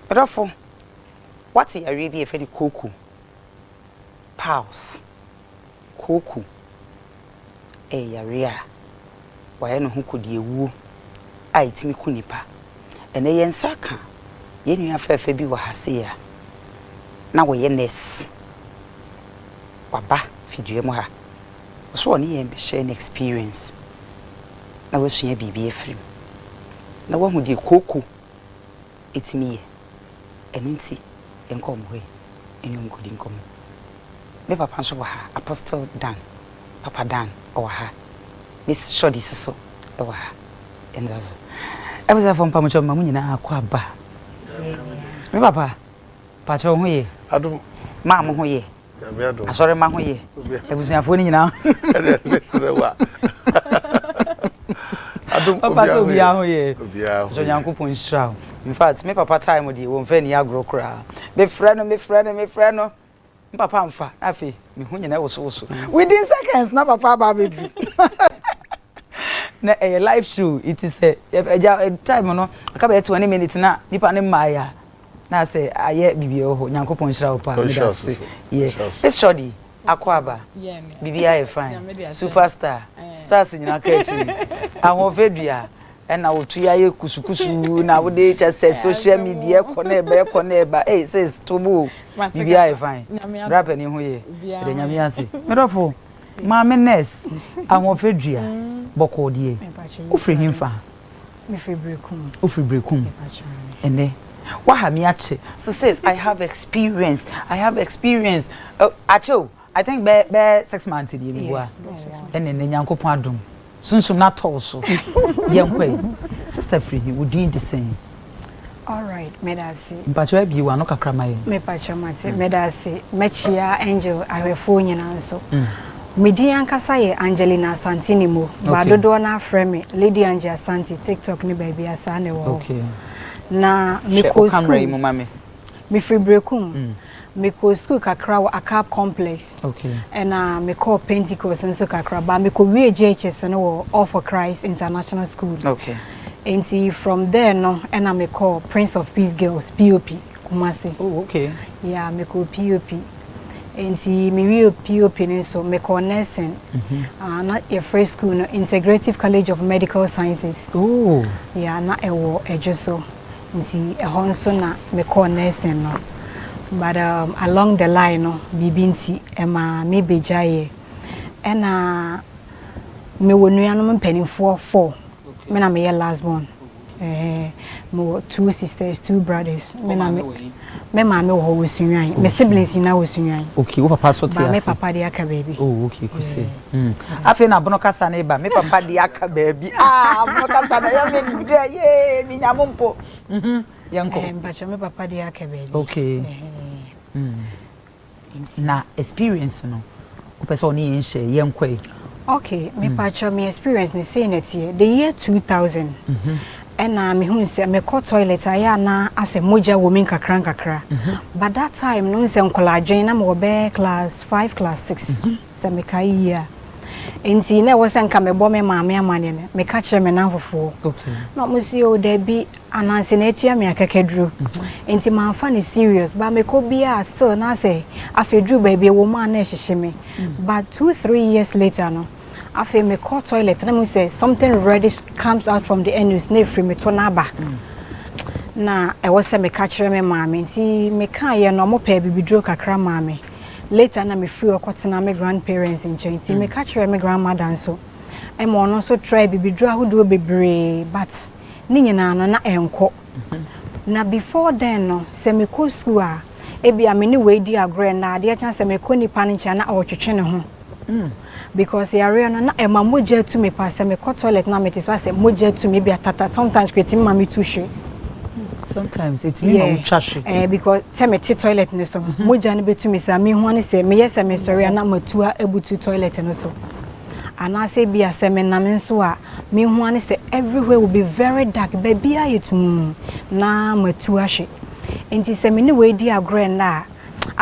Ɔdɔfo, woate yareɛ bi a yɛfrɛ no kooko? Piles. Kooko yɛ yareɛ a wɔayɛ ne ho kodiawuo a ɛtumi ku nipa. Ɛnnɛ yɛn nsa aka yɛn nua fɛɛfɛ bi wɔ ha sei a na ɔyɛ nurse. Waba fidua mu ha. Ɔsɛ ɔne yɛn bɛhyɛ ne experience na wasua biribi afiri mu na wahu deɛ kooko ɛtumi yɛ. Ɛno nti yɛnkɔ wɔn hɔ yi ɛne wɔn nkɔdi nkɔmmɔ. Me papa nso wɔ ha, Apostle Dan, Papa Dan ɔwɔ ha. Miss Shorty nso so wɔ ha. Ɛnda so. Abusuafoɔ mpamokyɛw ma mo nyinaa akɔ aba. Me papa, pakyɛw ho yɛ. Adom. Maa mo ho yɛ. Nyame adom. Asɔre ma ho yɛ. Abusuafoɔ no nyinaa. Ɛdeɛ ne serɛ wa. Adom Papa sɛ obiara ho yɛ. Obiara ho So yɛ. Nyankopɔn nhyira wo. In fact, me papa time deɛ wɔmfa ni agorɔ koraa. Mefrɛ no, mefrɛ no, mefrɛ no. Me papa mfa. Na afei, me ho nyinaa wosowoso. Within seconds na papa aba abɛduru. Na ɛyɛ live show nti sɛ agya time no aka bɛyɛ 20 minutes na nipa ne mmaeɛ a na sɛ ayɛ biribi wɔ hɔ. Nyankopɔn nhyira wo paa. Meda ase. Yeah. Miss Shorty, akɔ aba. Biribi ayɛ fine. Superstar. Stars nyinaa ka akyiri. Ahoɔfɛ dua. Ɛna wotu yɛ ayɛ kusukusu na wode kyɛ sɛ social media ɛkɔ na ɛba ɛkɔ na ɛba. Hey sis, tobo o. Biribi ayɛ fine. Bra panin ho yɛ. Ɛdɛ Nyame ase. Medɔfo, maame nurse, ahoɔfɛ dua, bɔkɔɔ deɛ. Wofiri hemfa? Mefiri Berekum. Wofiri Berekum. Ɛnɛ, waha me akyɛ. So sis, I have experience. I have experience. Oh, akyɛ o. I think bɛɛ 6 months deɛ mi bua. Ɛnɛ ne Nyankopɔn adom. Sunsum na tɔɔ so. Yɛnkɔ yi. Sister firi he, wo din de sɛn? Alright, meda ase. Mpakyɛw abie w'ano kakra ma yɛn. Mepakyɛw mate, meda ase. Mɛkyia Angel ahwɛfoɔ nyinaa nso. Me din ankasa yɛ Angelina Asante Nimo. Ba dodoɔ no afrɛ me Lady Angie Asante, TikTok ne baabi a saa na ɛwɔ hɔ. Na Hwɛ mekɔ wo camera yi mu school, ma me. Mefiri Berekum. Mekɔ school kakra wɔ Akab Complex. Ɛna mekɔɔ Pentecost nso kakra. Ba mekɔwie JHS no wɔ All for Christ International School. Nti from there no, ɛna mekɔɔ Prince of Peace Girls, POP, Kumasi. Yeah, mekɔɔ POP. Nti mewie POP no nso, mekɔɔ nursing. Na yɛfrɛ school no Integrative College of Medical Sciences. Yeah, na ɛwɔ Ɛdwo so. Nti ɛhɔ nso na mekɔɔ nursing no. But along the line no, biribi nti ɛma me bɛgyaeɛ. Ɛna mewɔ nuanom mpanimfoɔ four. Me na meyɛ last born. Mewɔ two sisters, two brothers. Me na me maame wɔ hɔ wɔ Sunyani. Me siblings nyinaa wɔ Sunyani. Okay, wo papa so te Ba me ase. papa de aka baabi. Oh, okay, kuse. Afei na abono kasa ne ba. Me papa de aka baabi. Ah, abono kasa na ya me dɛ. Yee, me nya mo mpo. Yɛnkɔ. Mpakyɛ me papa de aka baabi. Na experience no, wopɛ sɛ ɔne yɛn hyɛ yɛnkɔ yi. Okay, mepakyɛ me experience ne sei na ɛteɛ. The year 2000, ɛna mehu sɛ mekɔ toilet ayɛ ana asɛ mogya wɔ mi nkakra nkakra. But that time no sɛ nkɔla adwen na mewɔ bɛyɛ class 5, class 6 sɛ mekae yie a. Nti na ɛwɔ sɛ nka mebɔ me maame amanneɛ no, meka kyerɛ me namfofoɔ. Na ɔmo si o dabi ananse na atua me akakaduro. Nti mamfa ne serious. Ba mekɔ biara still na sɛ afei duru baabi ɛwɔ mu a na ɛhyehyɛ me. But 2, 3 years later no, afei mekɔ toilet na mehu sɛ something reddish comes out from the anus na ɛfiri me to n'aba. Na ɛwɔ sɛ meka kyerɛ me maame nti mekaeɛ no ɔmo pɛɛ bibiduro kakra maa me. Later na mefiri hɔ kɔtena me grandparents nkyɛn nti meka kyerɛ me grandmother nso ɛma ɔno nso try bibiduro ahodoɔ bebree, but ne nyinaa no na ɛnkɔ. Na before then no, sɛ mekɔ school a, ebia me ne wei di agorɔ na adeɛ kyɛn sɛ mekɔ nipa no nkyɛn na ɔretwetwe ne ho because yareɛ no na ɛma mogya tu me pa. Sɛ mekɔ toilet na mete so asɛ mogya tu me ebia tata, sometimes kò etimi ma me tu hwe. Sometimes ɛtumi ma wotwa hwe. Because sɛ mete toilet no so, mogya no bɛtu me saa mehu ne sɛ meyɛ sɛ mesɔre a na matua abutu toilet no so, anaasɛ bi a sɛ menam nso a mehu ne sɛ everywhere will be very dark, baabi ayɛ tum na matu ahwe. Nti sɛ me ne wei di agorɔ ɛnna a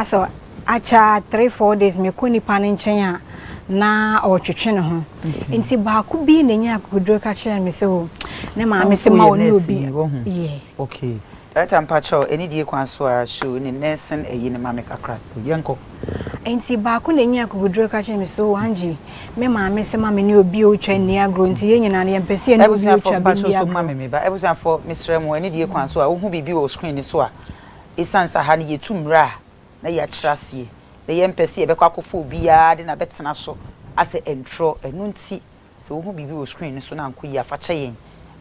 asɛ akyɛ 3, 4 days mekɔ nipa no nkyɛn a na ɔretwetwe ne ho. Nti baako bi na enya akokoduro ka kyerɛ me sɛ o ne maame sɛ ma ɔne obi yɛ. Okay. Director, mpakyɛw, ɛne die kwan so a show ne nursing ɛyi ne ma me kakra. Yɛnkɔ. Nti baako na enya akokoduro ka kyerɛ me so, "Angie, me maame sɛ ma me ne obi a otwa nni agorɔ, nti yɛn nyinaa no yɛmpɛ sɛ yɛne obi a Abusuafo, otwa bi mpakyɛw nni so ma agorɔ." Me meba. Abusuafo, mesrɛ mo, ɛne die kwan so a wohu biribi wɔ screen ni so a, ɛsiane sɛ ha no yɛtu mmerɛ a na yɛakyerɛ aseɛ na yɛmpɛ sɛ yɛbɛkɔ akɔfa obiara de na bɛtena so asɛ ntorɔ. Ɛno nti sɛ wohu biribi wɔ screen ni so na ankɔ yi, afa kyɛ yɛn.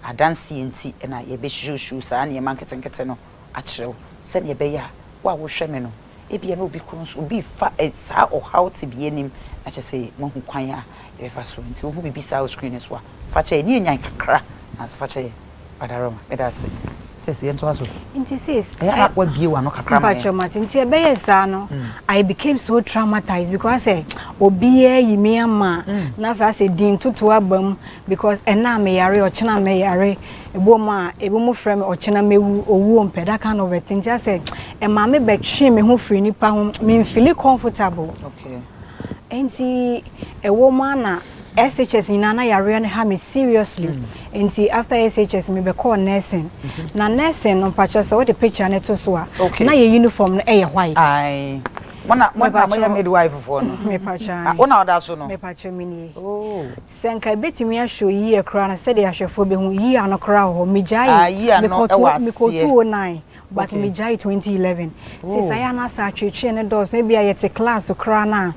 Adanseɛ nti ɛna yɛbɛhyehyɛ saa nneɛma nketenkete no akyerɛ wo sɛdeɛ ɛbɛyɛ a wo a wohwɛ me no, ebia na obi koro nso obi fa saa ɔhaw te bi anim na kyerɛ sɛ moahu kwan a yɛbɛfa so. Nti wohu biribi saa wɔ screen so a, fa kyɛ yɛn ne yɛnyan kakra, nanso fa kyɛ yɛn. Adaroma, meda ase sɛ yɛntoa so. Nti sis, ɛyɛ a wabie w'ano kakra ma yɛn. Mpakyɛw, mate. Nti ɛbɛyɛ saa no, I became so traumatized because sɛ obiara yi me ama na afei asɛ din toto aba mu because ɛna meyare, ɔkyena meyare, ebi mu a ebi mu frɛ me ɔkyena mewu, owuo mpɛ, that kind of a thing. Nti asɛ ɛma me bɛtwe me ho firi nipa ho, me feel comfortable. Nti ɛwɔ mu ana SHS nyinaa na yareɛ no ha me seriously. Nti after SHS mebɛkɔɔ nursing. Na nursing no, mpakyɛ, sɛ wode picture no to so a, na yɛ uniform no ɛyɛ white. Ae, mo na moyɛ midwife foɔ no. Mepakyɛ. Ah, wo na ɔda so no. Mepakyɛ, me nie. Oh. Sɛ nka ebɛtumi ahyɛ yie koraa no, sɛdeɛ ahwɛfoɔ bɛhu yie ano koraa wɔ hɔ. Ah, year Megyae no ɛwɔ mekɔ aseɛ. 209 but megyae 2011. Sɛ saa yɛ ana atwetwe ne dɔɔso, ebi a yɛte class koraa no a,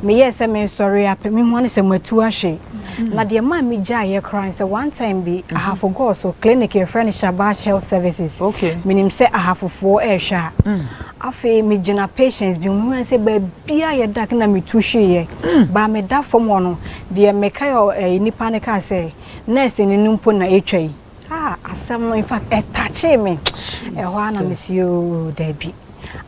meyɛɛ sɛ mensɔre apɛ mehu ane sɛ matu ahwe. Na deɛ maa megyaeɛ koraa ne sɛ one time bi Ahafo Goaso clinic, yɛfrɛ no Shabash Health Services. Menim sɛ ahafofoɔ ɛrehwɛ a, afei megyina patients bi mu, mehu sɛ baabia yɛ dark na metu hweeɛ baa meda fam hɔ no deɛ, meka yɛ ɛɛ nipa no kaa sɛ nurse no no mpo na ɛtwa yi. Ah, asɛm no in fact ɛtakyee me. Ɛhɔ a na mesi oo daabi,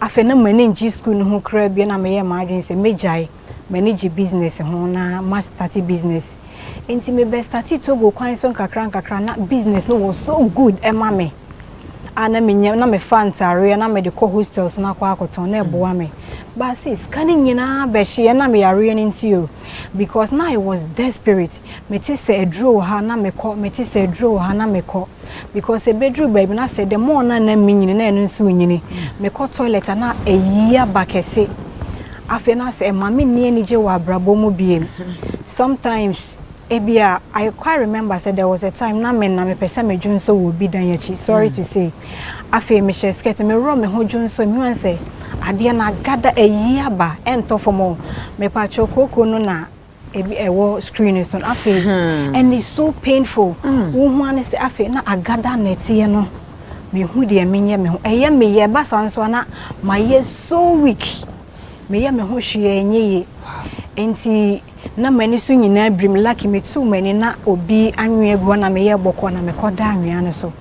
afei na m'ani ngye school no ho koraa bi na meyɛ m'adwene sɛ megyae, m'ani gye business ho na ma start business. Nti mebɛ start Togo kwan so nkakra nkakra na business no was so good ɛma me a na menya na mefa ntaareɛ na mede kɔ hostels na akɔ akɔtɔn na ɛboa me. Baasi sika no nyinaa bɛhyeɛ na meyareɛ no nti o, because na I was desperate. Mete sɛ aduro wɔ ha na mekɔ, mete sɛ aduro wɔ ha na mekɔ, because ebeduru baabi na sɛ the more na na menyini na ɛno nso nyini. Mekɔ toilet a na ɛyi aba kɛse. Afei na sɛ ɛma me nni anigye wɔ abrabɔ mu biem. Sometimes ebia I quite remember sɛ there was a time na me na mepɛ sɛ medwo nso wɔ obi dan akyi, sorry to say. Afei mehyɛ skirt, meworɔ me ho dwo nso, mehu sɛ adeɛ no agada ɛyi aba, ɛntɔ fam o. Mepakyɛw, kooko no na ebi ɛwɔ screen so no afei, and it's so painful. Wohu ane sɛ afei na agada nɛteɛ no, mehu deɛ menyɛ me ho, ɛyɛ meyɛ ɛba saa nso a na mayɛ so weak, meyɛ me ho hwee ɛnyɛ yie. Nti na m'ani so nyinaa birim. Lucky metuu m'ani na obi anwea gu hɔ na meyɛ bɔkɔ na mekɔda anwea no so.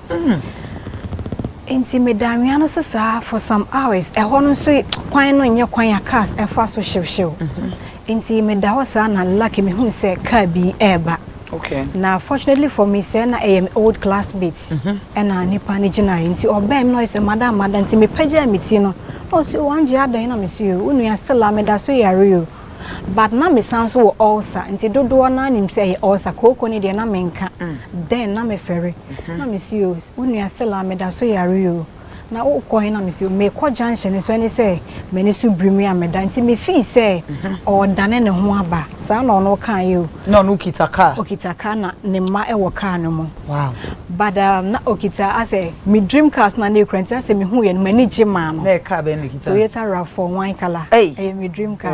Nti meda anwea no so saa for some hours. Ɛhɔ no nso kwan no nyɛ kwan a cars ɛfa so hyewhyew. Nti meda hɔ saa na lucky mehu sɛ car bi ɛɛba. Na fortunately for me sɛ na ɛyɛ me old classmate ɛna nipa no gyina yɛ. Nti ɔbɛn mi na ɔyɛ sɛ, "Madam, madam." Nti mepagyaa me ti no na ɔsi, "O Angie, adan?" Na mesi, "O wo nua, still a meda so yare o, but na mesan so wɔ ulcer." Nti dodoɔ naa nim sɛ ɛyɛ ulcer kooko ne deɛ na menka then na mefɛre. Na mesi, "O wo nua, still a meda so yare o." Na wokɔ he? Na mesi, "Mekɔ junction so." Ɛne sɛ m'ani so biri mi a meda. Nti mefii sɛ ɔɔdane ne ho aba saa na ɔno kaeɛ o. Na ɔno kita car? Okita car na ne mma ɛwɔ car no mu. But na okita asɛ me dream cars na ne ekura. Nti asɛ mehu yɛ no, m'ani gye maa no. Na ɛ car bɛn na kita? Toyota RAV4 wine colour. Hey. Ɛyɛ me dream car.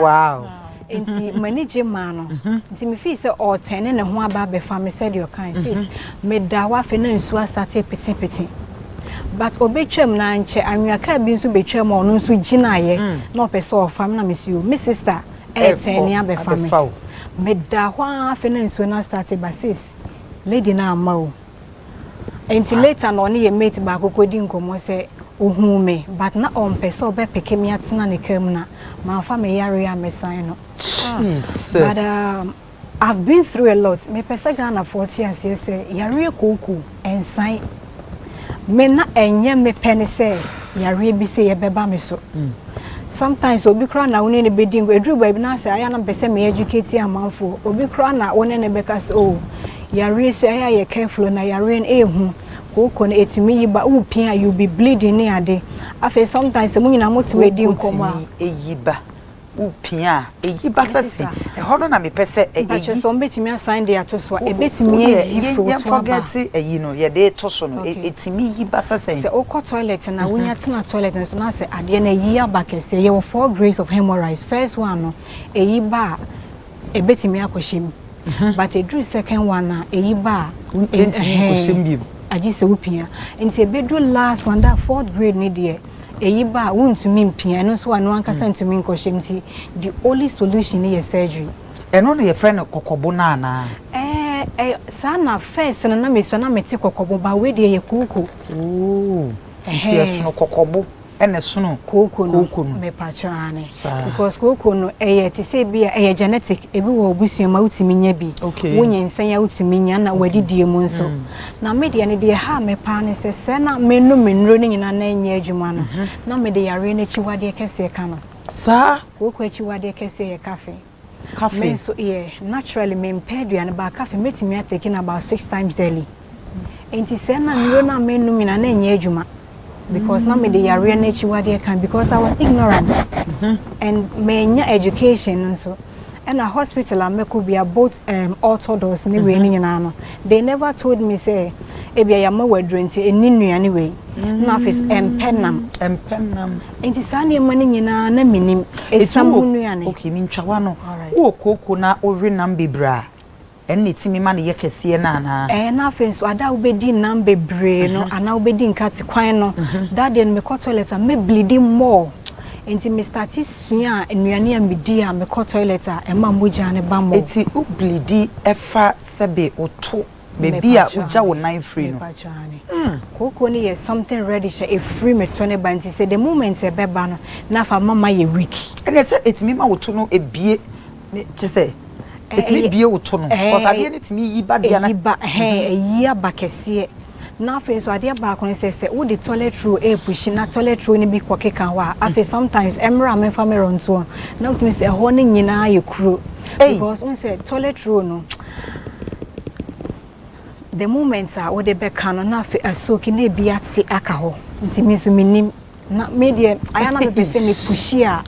Nti m'ani gye maa no. Nti mefii sɛ ɔɔtɛne ne ho aba abɛfa me sɛdeɛ ɔkae. Sis, meda hɔ afei na nsuo astart petepete, but obɛtwam na nkyɛ anwea car bi nso bɛtwam a ɔno nso gyinaeɛ na ɔpɛ sɛ ɔfa me. Na mesi, "O me sister ɛɛtɛne abɛfa me." Abɛfa wo. Meda hɔ a afei na nsuo no astart ba. Sis, lady no amma o. Nti later na ɔne yɛ mate baako kɔdi nkɔmmɔ sɛ ohuu me, but na ɔmpɛ sɛ ɔbɛpeke me atena ne kaa mu na mamfa me yare a mesan no. Jesus. But I've been through a lot. Mepɛ sɛ Ghanafoɔ te aseɛ sɛ yareɛ kooko ɛnsan me na ɛnyɛ mepɛ ne sɛ yareɛ bi sɛ yɛbɛba me so. Sometimes obi koraa na wo ne ne bɛdi nkɔ ɛduru baabi na sɛ ayɛ na mpɛ sɛ me educate amanfoɔ. Obi koraa na wo ne ne bɛka sɛ, "Oh, yareɛ sɛ ɛyɛ a yɛ careful na yareɛ no ɛɛhu." Kooko no ɛtumi yi ba, wopia a you be bleeding ne ade. Afei sometimes sɛ mo nyinaa mote hɔ redi nkɔmmɔ a. Kooko tumi yi ba, wopia a ɛyi ba sɛ sɛn? Ɛhɔ no na mepɛ sɛ ɛyi. Mpakyɛ sɛ wɔbɛtumi asan de ato so a, ɛbɛtumi ayi firi wo to aba. Yɛn forget ɛyi no, yɛde to so no, ɛtumi yi ba sɛ sɛn? Sɛ wokɔ toilet no a, wonya tena toilet no so na sɛ adeɛ no ayi aba kɛseɛ, yɛwɔ 4 grades of hemorrhoids. First one no, ɛyi ba a, ɛbɛtumi akɔhyɛ mu. But ɛduru second one a, ɛyi ba a, Ɛntumi nkɔhyɛ mu bio. Agye sɛ wopia. Nti ɛbɛduru last one, that fourth grade no deɛ, ɛyi ba a, wontumi mpia. Ɛno nso ɛno ankasa ntumi nkɔhyɛ mu. Nti the only solution no yɛ surgery. Ɛno na yɛfrɛ no kɔkɔbo no anaa? Ɛɛ, saa na first no na mesua na mete kɔkɔbo, but wei deɛ yɛ kooko. Oh, nti ɛsono kɔkɔbo ɛna ɛsono kooko no. Kooko no. Mepakyɛ aane. Because kooko no ɛyɛ te sɛ bi a ɛyɛ genetic, ebi wɔ abusua mu a wotumi nya bi. Okay. Wonyinsɛn a wotumi nya na wadidie mu nso. Na me deɛ no deɛ ɛha me paa ne sɛ sɛ na menom nnuro no nyinaa na ɛnyɛ adwuma no, na mede yareɛ no akyiwadeɛ kɛseɛ ka no. Saa? Kooko akyiwadeɛ kɛseɛ yɛ cafe. Cafe? Me nso yɛ naturally mempɛ aduane but cafe mɛtumi atake no about 6 times daily. Nti sɛ na nnuro no a menom nyinaa na ɛnyɛ adwuma because na mede yareɛ no akyiwadeɛ ka because I was ignorant and manya education nso. Ɛna hospital a mɛkɔ bia both orthodox ne wei ne nyinaa no, they never told me sɛ ebia yɛama wo aduro nti ɛnni nnuane wei. Na afei so ɛmpɛ nam. Ɛmpɛ nam. Nti saa nneɛma no nyinaa na menim. Ɛsam ho nnuane. Okay, mentwa w'ano. Wowɔ kooko na wowe nam bebree a, ɛno na ɛtumi ma no yɛ kɛseɛ no anaa? Ɛɛ, na afei nso ada a wobɛdi nam bebree no anaa wobɛdi nkate kwan no, that day no mekɔ toilet a mɛbleedi more. Nti me starte sua nnuane a medi a mekɔ toilet a ɛma mogya no ba more. Nti wo bleedi ɛfa sɛbe wo to baabi a wogya wo nan firi no? Mepakyɛ aane. Kooko no yɛ something reddish a ɛfiri me to no ba nti sɛ the moment ɛbɛba no na afa ama mayɛ weak. Ɛneɛ sɛ ɛtumi ma wo to no ɛbie, kyerɛ sɛ ɛtumi bie wo to no, cause adeɛ no tumi yi ba deɛ na. Ɛyi ba, ɛhɛn, ɛyi aba kɛseɛ. Na afei nso adeɛ baako ne sɛ, sɛ wode toilet roll ɛrepushi na toilet roll no bi kɔkeka hɔ a, afei sometimes ɛmmerɛ a memfa mirror ntoɔ no, na wotumi sɛ ɛhɔ no nyinaa yɛ kuro. Because wohu sɛ toilet roll no, the moment a wode bɛka no na afei asoki na ebi ate aka hɔ. Nti me nso mennim. Na me deɛ, ayɛ na mepɛ sɛ mepushi a,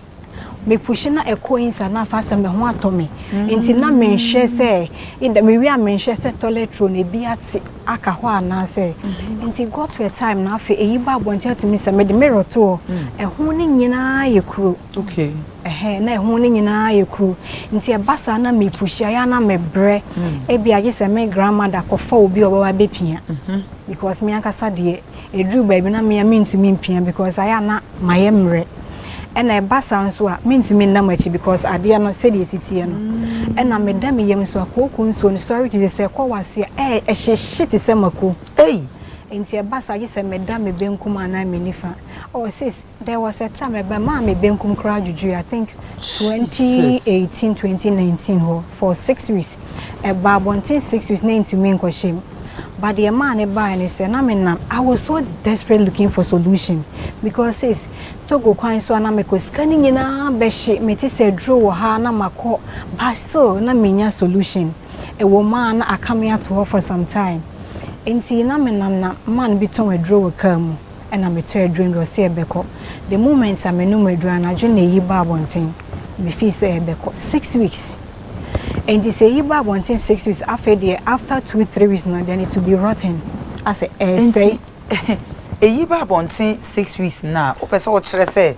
mepushi na ɛkɔ inside na afa sɛ me ho atɔ me. Nti na menhwɛ sɛ, either mewie a menhwɛ sɛ toilet roll no ebi ate aka hɔ anaasɛ. Nti got to a time na afei eyi ba abɔnten atumi sɛ mede mirror to hɔ. Ɛho no nyinaa yɛ kuro. Okay. Ɛhɛn, na ɛho no nyinaa yɛ kuro. Nti ɛba saa na mepushi ayɛ a na mebrɛ. Ebi agye sɛ me grandmother kɔfa obi a ɔbɛba abɛpia. Because me ankasa deɛ, ɛduru baabi na me a mentumi mpia because ayɛ a na mayɛ mmerɛ. Ɛna ɛba saa nso a, mentumi nna m'akyi because adeɛ no sɛdeɛ ɛsi teɛ no. Ɛna meda me yam nso a, kooko nsuo no, sorry to say, sɛ ɛkɔ w'ase a, ɛhyehye te sɛ mako. Ei! Nti ɛba saa gye sɛ meda me benkum anaa me nifa. Oh sis, there was a time ɛbɛmaa me benkum koraa dwudwui, I think 2018, 2019 hɔ for 6 weeks. Ɛbaa abɔnten 6 weeks na ɛntumi nkɔhyɛ mu. But deɛ ɛmaa no baeɛ ne sɛ na menam, I was so desperate looking for solution because sis, Togo kwan so a na mekɔ, sika no nyinaa bɛhye, mete sɛ aduro wɔ ha na makɔ, but still na mennya solution. Ɛwɔ mu a na aka me ato hɔ for some time. Nti na menam na man bi tɔn aduro wɔ kaa mu, ɛna metɔ aduro no bi, ɔse ɛbɛkɔ. The moment a menom aduro anadwo na ɛyi baa abɔnten, mefii sɛ ɛbɛkɔ. 6 weeks. Nti sɛ ɛyi ba abɔnten 6 weeks, afei deɛ after 2, 3 weeks no, then it will be rotten. Asɛ ɛsɛe. Nti ɛyi ba abɔnten 6 weeks no a, wopɛ sɛ wokyerɛ sɛ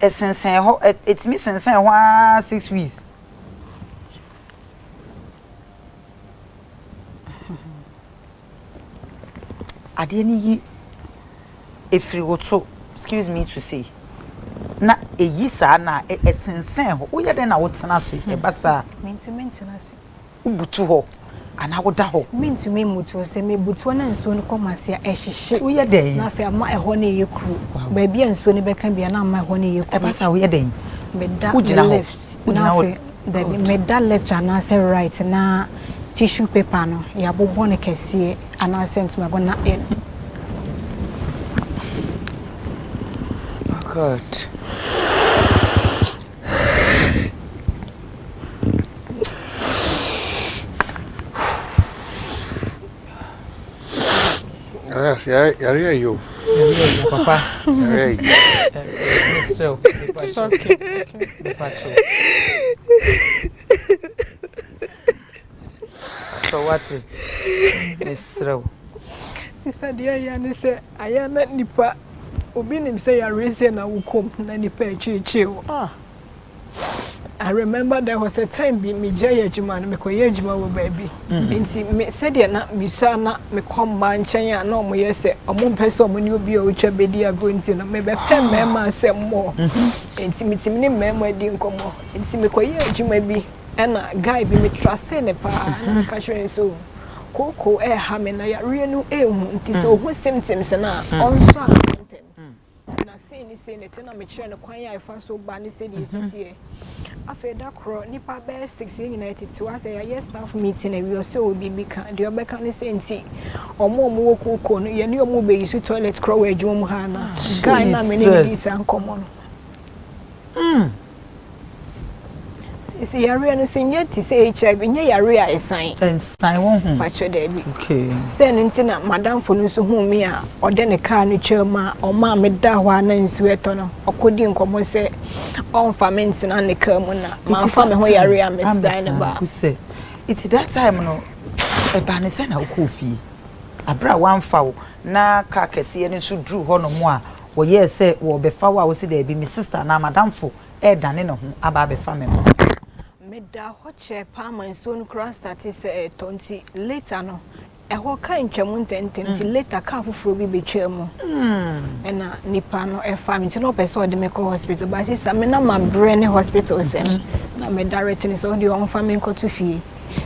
ɛsensɛn hɔ, ɛtumi sensɛn hɔ ara 6 weeks? Adeɛ no yi ɛfiri wo to, excuse me to say, na ɛyi saa na ɛsensɛn hɔ. Woyɛ dɛn na wotena ase ɛba saa? Mentumi ntena ase. Wobutu hɔ anaa woda hɔ? Mentumi mmutu hɔ. Sɛ mebutu hɔ na nsuo no kɔ m'ase a, ɛhyehye. Woyɛ dɛn? Na afei ama ɛhɔ no yɛ kuro. Baabi a nsuo no bɛka bia na ama ɛhɔ no yɛ kuro. Ɛba saa woyɛ dɛn? Meda Wogyina hɔ? left. Wogyina Na hɔ? afei dabi, meda left anaasɛ right na tissue paper no yɛabobɔ no kɛseɛ anaasɛ ntomago na ɛ. Oh God. Nayas, yare yare yɛ o. Yare yɛ papa. Yare yɛ. Mesrɛ wo, It's okay. Okay. mepakyɛw. Sɛ wate, mesrɛ wo. Sister deɛ ɛyɛ ne sɛ ayɛ na nipa obi nim sɛ yare sɛ na wokɔm na nipa akyirikyiri wo. Ah. I remember there was a time bi megya yɛ adwuma no, mekɔyɛ adwuma wɔ baabi. Nti me sɛdeɛ na mesua na mekɔ mmaa nkyɛn a na ɔmo yɛ sɛ ɔmo mpɛ sɛ ɔmo ne obi a ɔtwa bɛdi agorɔ, nti no mebɛpɛ mmarima asɛm mmɔ. Nti metumi ne mmarima di nkɔmmɔ. Nti mekɔyɛ adwuma bi, ɛna guy bi me trust ne paa na meka kyerɛ no sɛ o kooko ɛɛha me na yareɛ no ɛɛhu, nti sɛ ohu symptoms no a, ɔnsɔ ano ntɛm na sei ne sei ne te, na mekyerɛ no kwan a ɛfa so ba ne sɛdeɛ ɛsi teɛ. Afei da korɔ nipa bɛyɛ six, yɛn nyinaa tete hɔ asɛ yɛayɛ staff meeting awie, ɔsɛ ɔwɔ biribi ka. Deɛ ɔbɛka ne sɛ nti ɔmo a ɔmo wɔ kooko no, yɛne ɔmo bɛyi so toilet korɔ wɔ adwuma mu ha na guy na me ne no di saa nkɔmmɔ no. Sisi yareɛ no sɛ nyɛ te sɛ HIV, nyɛ yareɛ a ɛsan. Ɛnsan wo ho. Pakyɛ, daabi. Okay. Sɛ no nti na madamfo no nso hu me a ɔde ne kaa no twam a ɔmaa me da hɔ a na nsuo ɛtɔ no, ɔkɔdi nkɔmmɔ sɛ ɔmfa me ntena ne kaa mu na mamfa me ho yare a mesan ne ba. Sɛ nti that time no ɛba ne sɛ na wokɔɔ fie abere a wamfa wo na kaa kɛseɛ no nso duru hɔ nom a wɔyɛɛ sɛ wɔbɛfa wo a wosi daabi, me sister na madamfo ɛɛdane ne ho aba abɛfa me ho. Meda hɔ kyɛ paa ma nsuo no koraa start sɛ ɛtɔ, nti later no ɛhɔ ka ntwam ntɛntɛm, nti later kaa foforɔ bi bɛtwa mu ɛna nipa no ɛfa me, nti na ɔpɛ sɛ ɔde me kɔ hospital, but sister, me na mabrɛ ne hospital sɛm na me direct ne sɛ ɔde ɔmfa me nkɔto fie.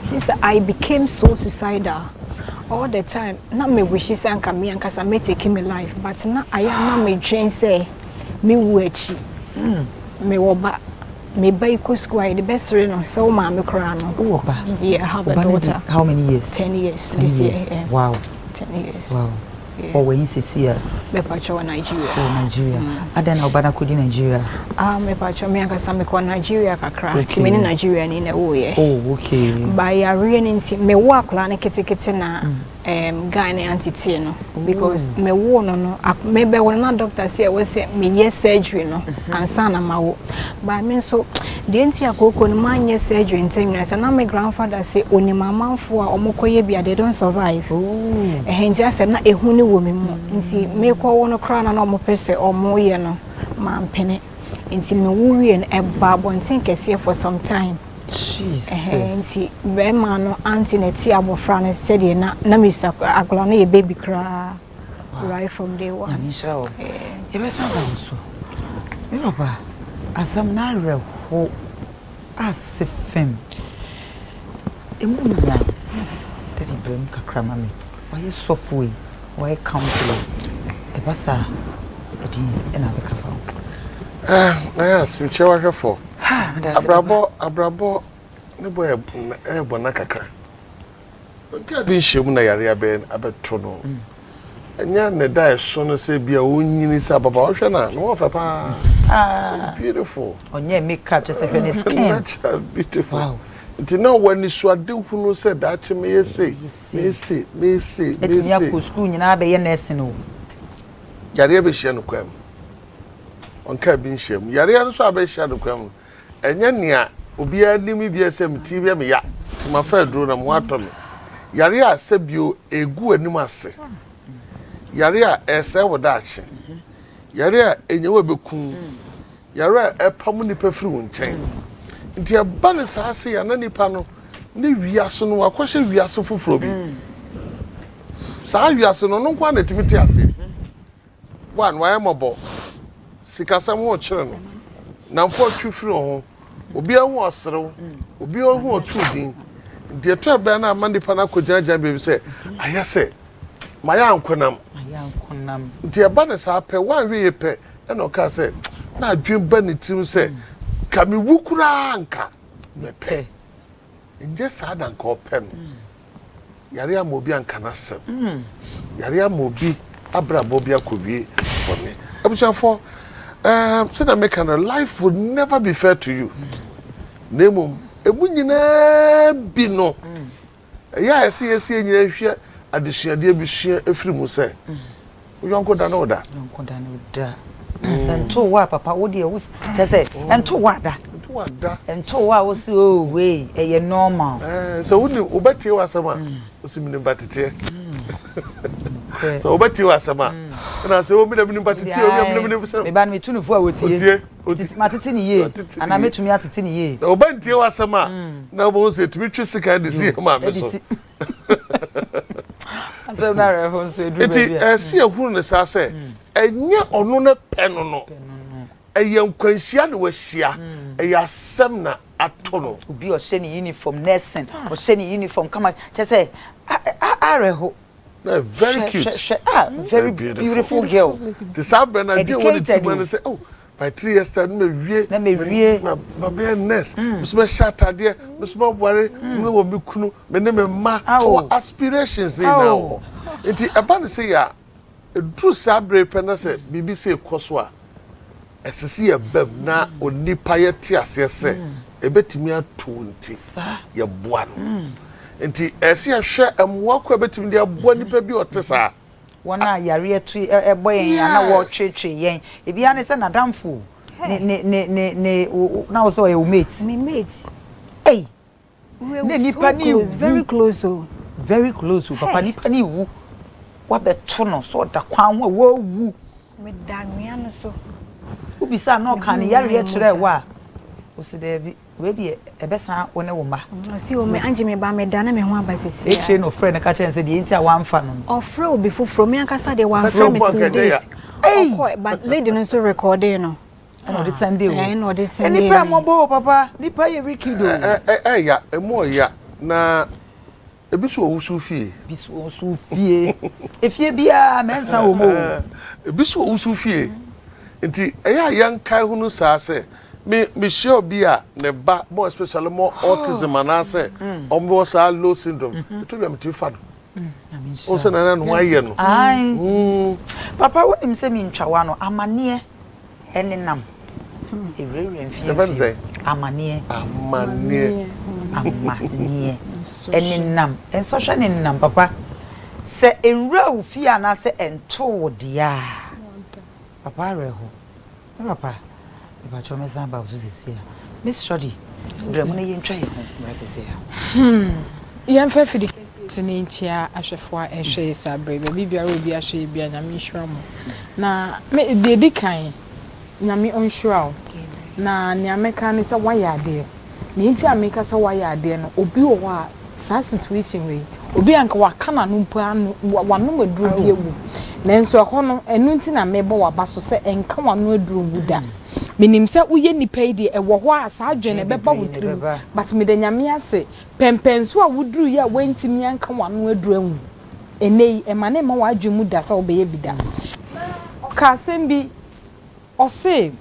Sister, I became so suicidal all the time na me wish sɛ anka me ankasa me take me life, but na ayɛ a na medwen sɛ me wu akyi mewɔ ba, me ba yi kɔ school a yɛde bɛsere no sɛ wo maame koraa no. Wowɔ ba? Yeah, I have a Ɔba no di daughter. How many years? 10 years. 10 This year. years. Yeah. 10 years. Yeah. Ɔwɔ yi sisi a? Mepatwa, wɔ Nigeria. Wɔ Nigeria. Adan na ɔba no akɔdi Nigeria? Ah, mepatwa, me ankasa mekɔ Nigeria kakra. Nti me ne Nigeria ni na ɛwɔyɛ. Oh, okay. Ba yareɛ no nti mewo akwadaa no ketekete na guy ne auntie no, because mewo no, mebɛwo no na doctor sɛ ɛwɔ sɛ meyɛ surgery no ansa na mawo. Ba me nso deɛ nti a kooko no manyɛ surgery ntɛm nyinaa sɛ na me grandfather sɛ onim amanfoɔ a ɔmokɔyɛ bi a they don't survive. Ɛhɛ nti asɛ na ehu ne wɔ me mu, nti mekɔwo no koraa na ɔmo pɛ sɛ ɔmo yɛ no, mampene. Nti mewo wie no, ɛba abɔnten kɛseɛ for some time. Jesus. Ɛhɛn, nti bɛrima no auntie na ɛte abɔfra no sɛdeɛ na mesua akwadaa no yɛ baby koraa right from day one. Nyame nhyira wo. Yɛbɛsan ba wo so. Me papa, asɛm no awerɛho ase fam. Ɛmu nya. Daddy, brɛ mu kakra ma me. Wayɛ sɔfo yi, wayɛ counselor. Ɛba saa, ɛdeɛn ɛna abɛka fa ho? Ah, na yɛ asɛmkyerɛ wahwɛfoɔ. Ha, meda ase, papa. Abrabɔ ne bɔ ɛyɛ na kakra. Nka bi nhyɛ mu na yare abɛn abɛto no. Ɛnyɛ ne da ɛso no sɛ bi a ɔnyini sɛ ababaawa, ɔhwɛ na ne wɔfɛ paa. So beautiful. Ɔnyɛ makeup, kyerɛ sɛ hwɛ ne skin. Natural beautiful. Nti na wɔ anisoade hunu sɛ daakye meyɛ sei, meyɛ sei, meyɛ sei, meyɛ Ɛtumi sei. Akɔ sukuu nyinaa bɛyɛ nursing o. Yareɛ bɛhyia no kwan mu. Ɔnka bi nhyia mu. Yareɛ nso a bɛhyia no kwan mu. Ɛnyɛ nea obiara nim bi sɛ me ti yɛ me ya. Nti mafa aduro na mo ho atɔ me. Yareɛ a sɛbio egu anim ase. Yareɛ a ɛsɛe wo daakye. Yareɛ a ɛnya wo ɛbɛkum. Yareɛ a ɛpam nipa firi wo nkyɛn. Nti ɛba ne saa se ya na nipa no ne wiase no wakɔhyɛ wiase foforɔ bi. Saa wiase no, ɔno nko ara na ɛtumi te aseɛ. One, wayɛ mmɔbɔ. Sikasɛm ho kyerɛ no. Namfo atwi firi ho. Obiara ho ɔserew. Obiara ho ɔtu din. Nti ɛtɔ ɛbɛn na ama nipa no akɔgyinagyina baabi sɛ ayɛ sɛ mayɛ ankonam. Ayɛ ankonam. Nti ɛba ne saa pɛ, wanhwɛ yie pɛ, ɛna ɔkaa sɛ na adwene ba ne tirim sɛ ka mewu koraa nka mɛpɛ. Nyɛ saa na nka ɔpɛ no. Yare ama obi anka n'asɛm. Yare ama obi abrabɔ bi akɔwie bɔne. Abusuafoɔ, sɛdeɛ meka no, life will never be fair to you. Na mmom, emu nyinaa bi no, ɛyɛ a ɛsɛ yɛsi yɛn nyinaa hwɛ. adesuadeɛ bi sua firi mu sɛ, wo yɔnko da ne wo da. Yɔnko da ne wo da. Ɛnto wo a papa wo deɛ wo kyɛ sɛ ɛnto wo a da. Ɛnto wo a da. Ɛnto wo a wo se oh wei ɛyɛ normal. Ɛɛ sɛ wo nim wobɛtie w'asɛm a wo se menim ba teteɛ. Sɛ wobɛtie w'asɛm a ɛna sɛ obi na menim ba teteɛ obi na menim sɛ. Me ba no metu no fo a otie. Otie. Matete ne yie anaa mɛtumi atete ne yie. Na wobɛntie w'asɛm a na wobɛhu sɛ ɛtumi twe sekan de si yɛn maame so. Asɛm no awerɛho nso ɛduru baabi a. Nti ɛsɛ yɛhunu no saa sɛ ɛnyɛ ɔno ne pɛ no no, ɛyɛ nkwanhyia na wahyia, ɛyɛ asɛm na ato no. Obi a ɔhyɛ ne uniform nursing, ɔhyɛ ne uniform kama kyerɛ sɛ awerɛho. Na very cute. Hwɛ hwɛ ah very beautiful girl. Te saa berɛ no adwene wɔ ne ti mu ne sɛ oh by 3 years time na mawie na mawie ma mabɛyɛ nurse mm. me so mɛhyɛ atadeɛ me so maware mm. me wɔ me kunu me ne me mma wɔ aspirations ne nyinaa wɔ hɔ nti ɛba ne sɛ yɛ a ɛduru saa bere pɛ na sɛ biribi sɛ ɛkɔ so a ɛsɛ sɛ yɛba mu na onipa yɛte aseɛ sɛ ɛbɛtumi ato nti yɛboa no nti ɛsɛ yɛhwɛ mmoa ko a ɛbɛtumi de aboa nipa bi a ɔte saa. Wɔn a yareɛ to bɔ yɛn anaa wɔtweetwee yɛn. Ebi ara ne sɛ n'adamfo o, ne ne ne ne ne na wo sɛ ɔyɛ wo mate. Me mate. Ei! Ne nipa ne wu. Very close o. Very close o papa nipa ne wu. Wabɛto no so ɔda kwan ho a wawu. Meda anwea no so. Wobisa na ɔka ne yareɛ kyerɛ wo a, ɔsi daabi. Wei deɛ ɛbɛsan wo ne wo mma. Ɔse o me Angie me ba me dane me ho aba sisi a. Akyire no ɔfrɛɛ no ka kyerɛɛ no sɛ deɛ nti a wamfa no no. Ɔfrɛ obi foforɔ me ankasa deɛ wamfrɛ me till date. Ɔkɔɛ but lady no nso recordee no. Ɛna ɔde sɛndee o. Ɛna ɔde sɛndee me. Nipa ɛmɔbɔ o papa nipa yɛ wicked o. Ɛya ɛmu ɔya na Ebi so wɔ wusiw fie. Ebi so wɔ wusiw fie. Efie biara mɛnsa wɔ mu o. Ebi so wɔ wusiw fie. Nti ɛyɛ a yɛnkae hunu saa sɛ me mehyia obi a ne ba more especially more autism anaasɛ wɔn wɔ saa low syndrome ɛtɔ bi a metumi fa no. Wɔn sɛ nana ne ho ayɛ no. Ae. Papa wonim sɛ mentwa w'ano amaneɛ. Ɛnenam. Ɛwurawura mfie Yɛfrɛ no sɛn? Amaneɛ. Amaneɛ. Amaneɛ. Ɛnenam. Nsɔhwɛ nenam papa. Sɛ ɛnwura wo fie anaasɛ ɛntoo wo deɛ a, papa awerɛho. Me papa, mepakyɛw mɛsan aba wo so seesei a. Miss Shorty, brɛ mu na yɛntwa yɛn ho mmra seesei a. Hmm. Yɛmfa afidi kɛseɛ so na yɛnkyia ahwɛfoɔ a ɛrehwɛ yɛ saa berɛ yi. Baabi biara a obi ahwɛ yɛ biara, Nyame nhyira mo. Na me deɛ ɛdi kan, Nyame ɔnhyira wo. Na nea mɛka ne sɛ woayɛ adeɛ. Nea nti a meka sɛ woayɛ adeɛ no, obi wɔ hɔ a saa situation wei, obi a nka waka n'ano mpo ano, wanom aduro bi awu. Nanso ɛhɔ no, ɛno nti na mebɔ w'aba so sɛ nka w'ano aduro nwu da. Menim sɛ woyɛ nipa yi deɛ, ɛwɔ hɔ a saa adwene no ɛbɛba wo tirim. But meda Nyame ase, pɛmpɛnso a woduruiɛ a woantumi anka w'ano aduro anwu. Ɛnnɛ yi, ɛma no mma w'adwene mu da sɛ wobɛyɛ bi da. Na ɔkaa asɛm bi, ɔse,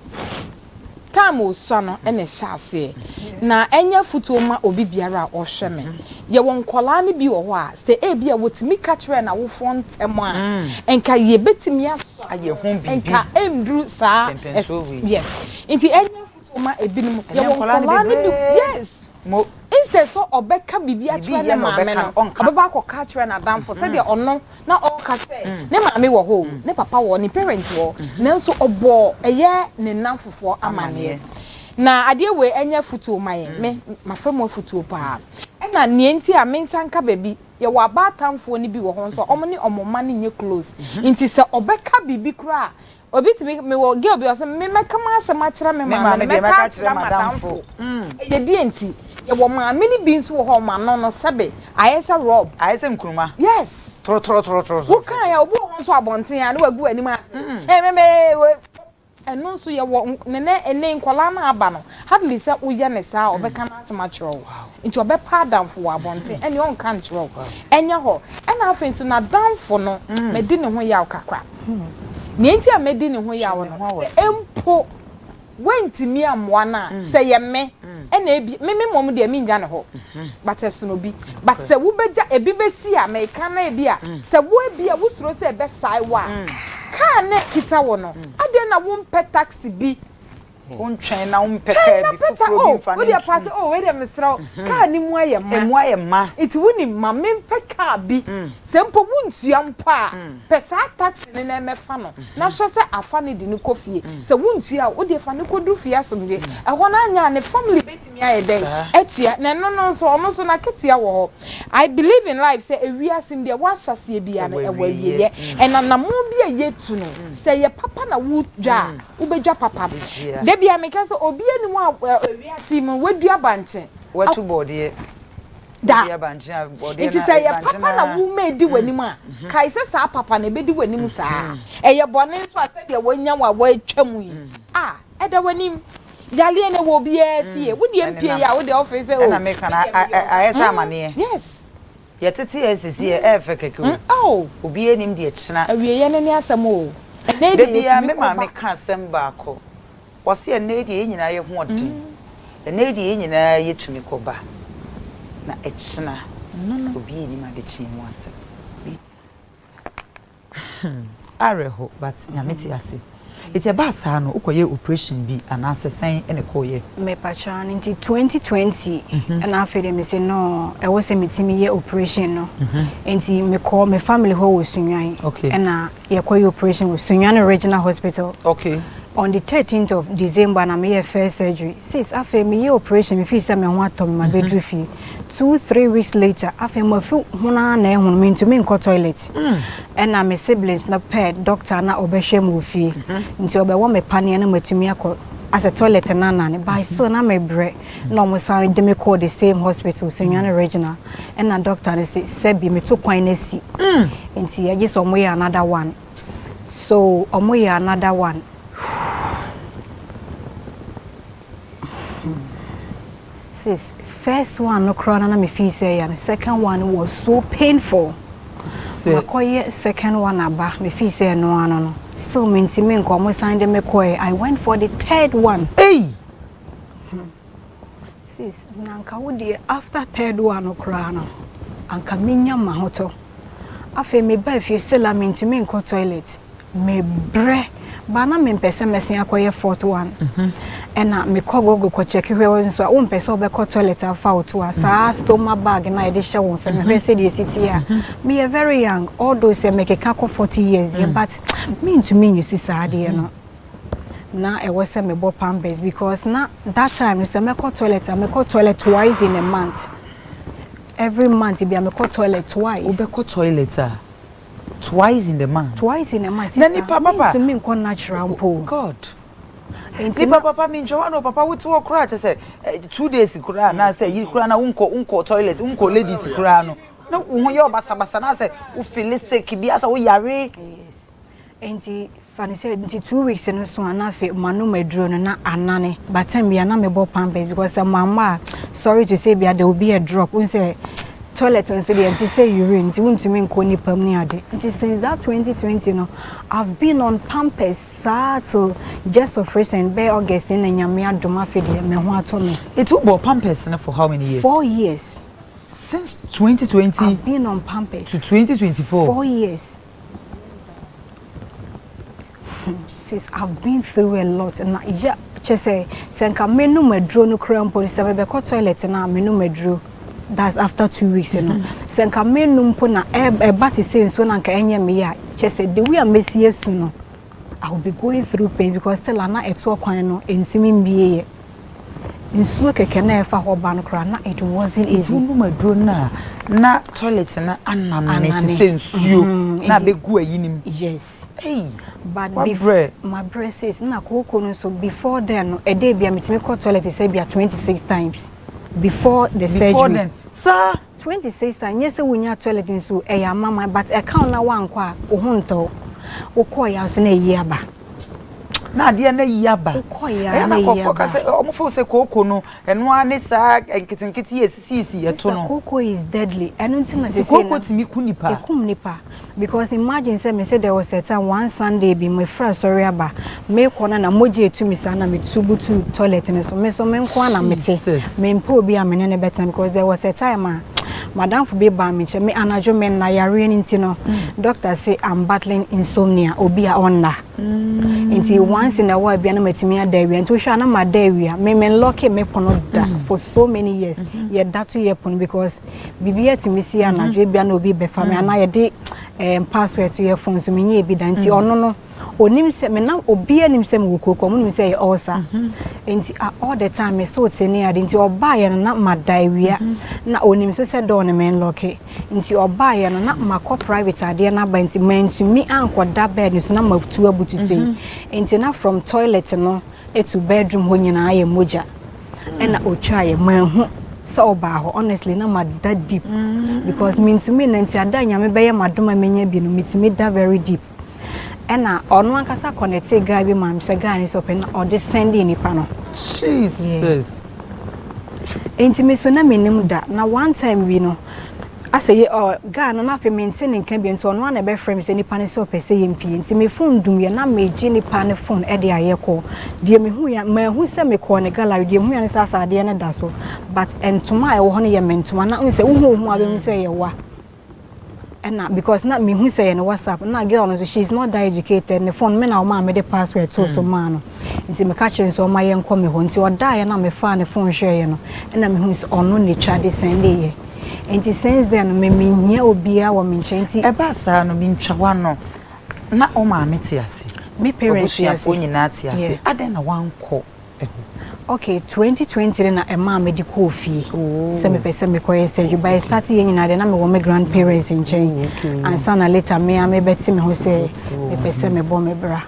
Time osua no na ɛhyɛ aseɛ, na ɛnyɛ afotuo mma obi biara a ɔhwɛ me. Yɛwɔ nkwadaa no bi wɔ hɔ a, sɛ ebia wɔtumi ka kyerɛɛ n'awofoɔ ntɛm a, nka yɛbɛtumi asɔ ano, nka ɛnnuru saa, yes. Nti ɛnyɛ afotuo mma ebinom. Yɛwɔ nkwadaa no bi, yes. Mo. Instead sɛ ɔbɛka biribi akyerɛ ne maame no, ɔbɛba akɔka akyerɛ n'adamfo sɛdeɛ ɔno na ɔreka sɛ ne maame wɔ hɔ o, ne papa wɔ hɔ, ne parents wɔ hɔ, nanso ɔbɔɔ ɛyɛ ne nnamfofoɔ amaneɛ. Na adeɛ wei ɛnyɛ afutuo ma yɛn, me mafa mu afutuo paa. Ɛna nea nti a mensa nka baabi, yɛwɔ abaatanfoɔ no bi wɔ hɔ nso a wɔn ne wɔn mma no nyɛ close, nti sɛ ɔbɛka biribi koraa a, Obi tumi, mewɔ girl bi ɔse me mɛka m'asɛm akyerɛ me maame no, mɛka akyerɛ m'adamfo. Ɛyɛ deɛ nti? Yɛwɔ maame no bi nso wɔ hɔ ɔmo ano no sɛbe ayɛ sɛ rɔb. Ayɛ sɛ nkruma. Yes. Torɔtorɔtorɔtorɔ. Wo kae a obi wɔ hɔ nso abɔnten a na wagu w'anim ase. Ɛɛ me me we. Ɛno nso yɛwɔ nɛnɛ ɛnɛ nkwadaa no aba no hardly sɛ woyɛ no saa a ɔbɛka n'asɛm akyerɛ wo. Nti ɔbɛpa adamfo wɔ abɔnten ɛnneɛ ɔnka nkyerɛ wo. Ɛnyɛ hɔ. Ɛna afei nso n'adamfo no madi ne ho yaw kakra. Nea enti a madi ne ho yaw no, sɛ mpo woantumi ammoa no a, sɛ ɛyɛ me ɛna ebi, me me mmom deɛ mennya ne hɔ, but ɛsono bi. But sɛ wobɛgya, ebi bɛsi a, meka no ebi a, sɛ wo ebi a wosuro sɛ ɛbɛsae wo a, kaa no a ɛkita wo no, adɛn na wompɛ taxi bi? Wontwɛn na wompɛ kaa bi foforɔ bi mfa no ntu. Wodeɛ park oh wei deɛ mesrɛ wo kaa no mu ayɛ ma. Emu ayɛ ma. Nti wonim ma mempɛ kaa bi sɛ mpo wontua mpo a pɛ saa taxi no na ɛmɛfa no na hwɛ sɛ afa no de no kɔ fie sɛ wontua a wodeɛ fa no kɔduru fie asomdwoeɛ ɛhɔ no anyɛ a ne family bɛtumi ayɛ dɛn atua na ɛno no nso ɔno nso n'akatua wɔ hɔ I believe in life sɛ ewiase mu deɛ woahyɛ aseɛ biara no ɛwɔ awieɛ ɛna anammɔn bi a yɛtu no sɛ ɛyɛ papa na wodwa a Wobɛdwa papa. Da biara meka sɛ obiara nni hɔ a wiase yi mu wadua bankye. Watu bɔɔdeɛ. Da. Nti sɛ ɛyɛ papa na woma ɛdi w'anim a, kae sɛ saa papa no ɛbɛdi w'anim saa. Ɛyɛ bɔne nso a sɛdeɛ wanya wo a woatwa mu yi a, ɛda w'anim. Yareɛ no ɛwɔ obiara fie. Wo deɛ mpie yi a wo deɛ wofee sɛ oh. Ɛna meka no ayɛ sɛ amaneɛ. Yes. Yɛtete yɛ sisi yɛ ɛyɛ fɛ kɛkɛ o. Obiara nim deɛ kyena. Awieɛ no ne asɛm o. Ɛnɛ yi Da deɛ biara yɛtumi me kɔ ba. maame ka asɛm baako. Ɔse ɛnɛ yi deɛ yɛn nyinaa yɛ ho ɔden. Ɛnɛ yi deɛ yɛn nyinaa yɛtumi kɔ ba. Na ɛkyena obiara nnim adekyeɛ mu asɛm. Hmm awerɛho but Nyame te ase. Nti ɛbaa saa no wokɔ yɛɛ operation bi anaasɛ sɛn na ɛkɔɔ yɛ? Mepakyɛw ano nti 2020 ɛna afei deɛ mese no ɛwɔ sɛ metumi yɛ operation no nti mekɔ me family hɔ wɔ Sunyani ɛna yɛkɔ yɛ operation wɔ Sunyani Regional Hospital okay. On the 13th of December na meyɛɛ first surgery sis afei meyɛɛ operation mefii sɛ me ho atɔ me mabɛduru fie 2, 3 weeks later afei mafi ho no ara na ɛhono mentumi nkɔ toilet ɛna me siblings no pɛɛ doctor na ɔbɛhwɛ me wɔ fie nti ɔbɛwɔ me paneɛ na matumi akɔ asɛ toilet no anane, but still na mebrɛ na ɔmo san de me kɔɔ the same hospital, Sunyani Regional, ɛna doctor no se sɛbi meto kwan no asi nti yɛgye sɛ ɔmo yɛ another one, so ɔmo yɛ another one. Sis, first one no koraa na na me feel sɛ ɛyɛ no, second one was so painful. Makɔyɛ second one aba, me feel sɛ ɛno ano no, still mentumi nkɔ, ɔmo san de me kɔɛ. I went for the third one. Hey! Sis, na anka wo deɛ after third one no koraa no, anka menya m'ahotɔ. Afei mebaa fie still a mentumi nkɔ toilet. Mebrɛ, but na mempɛ sɛ mɛsen akɔyɛ fourth one. Ɛna mekɔ Google kɔ check hwɛ hɔ nso a, wompɛ sɛ wobɛkɔ toilet afa wo to a, saa stoma bag no a yɛde hyɛ wo mfɛ no, hwɛ sɛdeɛ ɛsi teɛ a. Meyɛ very young, although sɛ mekeka kɔ 40 years deɛ, but mentumi nuse saa adeɛ no. Na ɛwɔ sɛ mebɔ pampers because na that time no sɛ mɛkɔ toilet a, mekɔ toilet twice in a month. Every month bia mekɔ toilet twice. Wobɛkɔ toilet a twice in the month? Twice in a month, Na sister. nipa papa. Mentumi nkɔ natural mpo. God. Nti Nipa na papa mi ntwa no papa wote hɔ koraa kyɛ sɛ 2 days koraa anaasɛ yi koraa na wonkɔ toilet, wonkɔ ladies koraa no na wo ho yɛ ɔbasabasa na sɛ wo feel sick bi asɛ wo yare. Yes. Nti fa ne sɛ nti 2 weeks no so a na afei manom aduro no na anane, but time bia na mebɔ pampers because sɛ mamma a, sorry to say bia there will be a drop. Wohu sɛ toilet nso deɛ nti sɛ urine nti wontumi nkɔ nipa mu ne ade. Nti since that 2020 no I've been on pampers saa till just of recent, bɛyɛ August na Nyame adom, afei deɛ me ho atɔ me. Nti wobɔ pampers no for how many years? 4 years. Since 2020 I've been on pampers. to 2024? 4 years. Sis, I've been through a lot. Na ya kyɛ sɛ nka menom aduro no koraa mpo, sɛ mebɛkɔ toilet na menom aduro, that's after 2 weeks no, sɛ nka menom mpo na ɛba te sɛ nsuo na nka ɛnyɛ me yɛ a, kyɛ sɛ the way a mesi asu no, I will be going through pain because still ana ɛtoɔ kwan no ntumi mbie yɛ nsuo kɛkɛ na ɛfa hɔ ba no koraa na it wasn't Nti easy. Wonom aduro no a na toilet no anane te Anane. sɛ nsuo na abɛgu ayi nim. Yes. Ei. But Wabrɛ. Mabrɛ sis, na kooko no nso before then no, ɛdɛ bia metumi kɔ toilet sɛ bia 26 times before the Before surgery. then saa? 26 times. Nyɛ sɛ wonya toilet nso ɛyɛ amama, but ɛka wo na woankɔ a wo ho ntɔ wo, wokɔɔ yɛ nso na ɛyi aba. Na adeɛ no ayi aba. Wokɔɔ yɛ a Ɛyɛ na na ɛyi nkurɔfoɔ ka aba. sɛ ɔmo fo sɛ kooko no ɛno ara ne saa nketenkete yɛ sisiisi ɛto Sister, no. Kooko is deadly. Ɛno nti na Nti sese kooko na tumi ku nipa? Ekum nipa because imagine sɛ me sɛ there was a time, one Sunday bi, mefra asɔre aba, mekɔ no na mogya etu mi saa na metu butu toilet no so. Me so me nko ara na mete. Jesus. Mempɛ obi a me ne ne bɛtena because there was a time a M'adamfo bi baa me nkyɛn, me anadwo me nna yareɛ no nti no, doctor se I'm battling insomnia, obi a ɔnna. Nti once in a while bia na matumi ada awia. Nti wohwɛ a na mada awia. Me me nlɔke me pono da for so many years. Yɛda to yɛ pono because biribi atumi si anadwo ebia na obi bɛfa me anaa yɛde um, password to yɛ phone so menyɛ bi da. Nti ɔno no onim sɛ me na obiara nim sɛ mewɔ kooko, ɔmo nim sɛ ɛyɛ ulcer. Nti ah, all the time me so te ne ade. Nti ɔbaeɛ no na mada awia. Na onim nso sɛ door no me nlɔke. Nti ɔbaeɛ no na makɔ private adeɛ no aba nti mantumi ankɔda bed no so na matu abutu sei. Nti na from toilet no to bedroom hɔ nyinaa yɛ mogya. Ɛna otwaeɛ manhu sɛ ɔbaa hɔ honestly na mada deep because mentumi nna nti ada a Nyame bɛyɛ m'adom a menya bi no metumi da very deep. Ɛna ɔno ankasa connectee guy bi maa me sɛ guy no sɛ ɔpɛ na ɔde sɛndee nipa no. Jesus. Nti me so na mennim da na one time bi no asɛ yɛ ɔ guy no na afei mente ne nka bio nti ɔno ara na ɛbɛfrɛ me sɛ nipa no sɛ ɔpɛ sɛ yɛmpie nti me phone dum yɛ na megye nipa no phone ɛde ayɛ call deɛ mehu ya manhu sɛ mekɔɔ ne gallery deɛ mehu ya ne sɛ asɛ adeɛ no da so but ntoma a ɛwɔ hɔ no yɛ me ntoma na wohu sɛ wohu wo ho a wobɛhu sɛ ɛyɛ wa. Ɛna because na mehu sɛ ɛyɛ ne WhatsApp na girl no nso she is not that educated ne phone me na ɔmaa mede password too so maa no nti meka kyerɛ no sɛ ɔma yɛnkɔ me hɔ nti ɔdaeɛ na mefaa ne phone hwɛeɛ no ɛna mehu sɛ ɔno na ɛtwa de sɛndeeɛ nti since then no me menhia obiara wɔ me nkyɛn nti. Ɛbaa saa no mentwa w'ano na wo maame te ase? Me parents te ase. W'abusuafoɔ nyinaa te ase Yeah. adɛn na woankɔ hɔ. Okay, 2020 no na ɛmaa mede kɔɔ fie sɛ mepɛ sɛ mekɔyɛ surgery but ɛstarte yɛ nyinaa deɛ na mewɔ me grandparents nkyɛn ansa na later me ara mebɛte me ho sɛ mepɛ sɛ mebɔ me bra.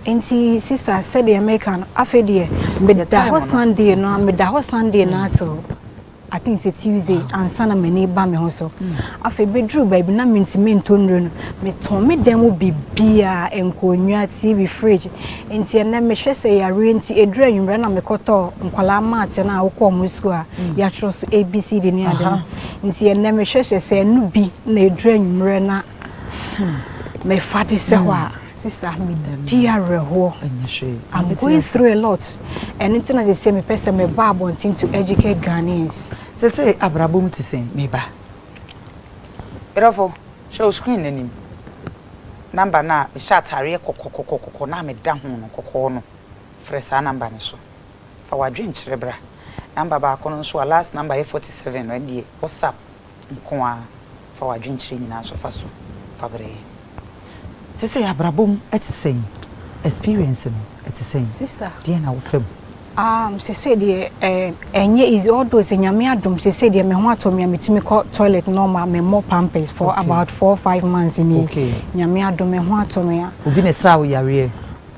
Nti sister sɛdeɛ meka no afei deɛ meda hɔ Sunday no meda hɔ Sunday no till I think sɛ Tuesday ansa na m'ani reba me ho so. Afei bɛduruu baabi na mentumi ntɔ nnuro no. Metɔn me dan mu biribiara, nkonnwa, TV, fridge. Nti ɛnnɛ mehwɛ sɛ yareɛ nti ɛduru anwummerɛ na mekɔtɔɔ nkwadaa mat no a wokɔ wɔn sukuu a yɛatwerɛ so ABCD ne ade no. Nti ɛnnɛ mehwɛ sɛ sɛ ɛno bi na ɛduru anwummerɛ na mefa de sɛ hɔ a. Sister me di awerɛhoɔ. I'm going through a lot. Ɛno nti na sese mepɛ sɛ meba abɔnten to educate Ghanaians. Sese abrabɔ mu te sɛn me ba? Medɔfo, hwɛ wo screen no anim. Number no a mehyɛ ataareɛ kɔkɔkɔkɔkɔ no a meda ho no, kɔkɔɔ no, frɛ saa number no so. Fa w'adwenkyerɛ bra. Number baako no nso a last number yɛ 47 no, ɛno deɛ WhatsApp. nko ara fa w'adwenkyerɛ nyinaa nso fa so fa brɛ yɛn. Seesei abrabɔ mu te sɛn? Experience no ɛte sɛn? Sister. Deɛn na wofa mu? Um, seesei deɛ eh, ɛnyɛ easy although sɛ Nyame adom seesei deɛ me ho atɔ me a metumi kɔ toilet normal memmɔ pampers for okay. about 4-5 months nie. Okay. Nyame adom me ho atɔ me a. Obi na ɛsaa wo yareɛ?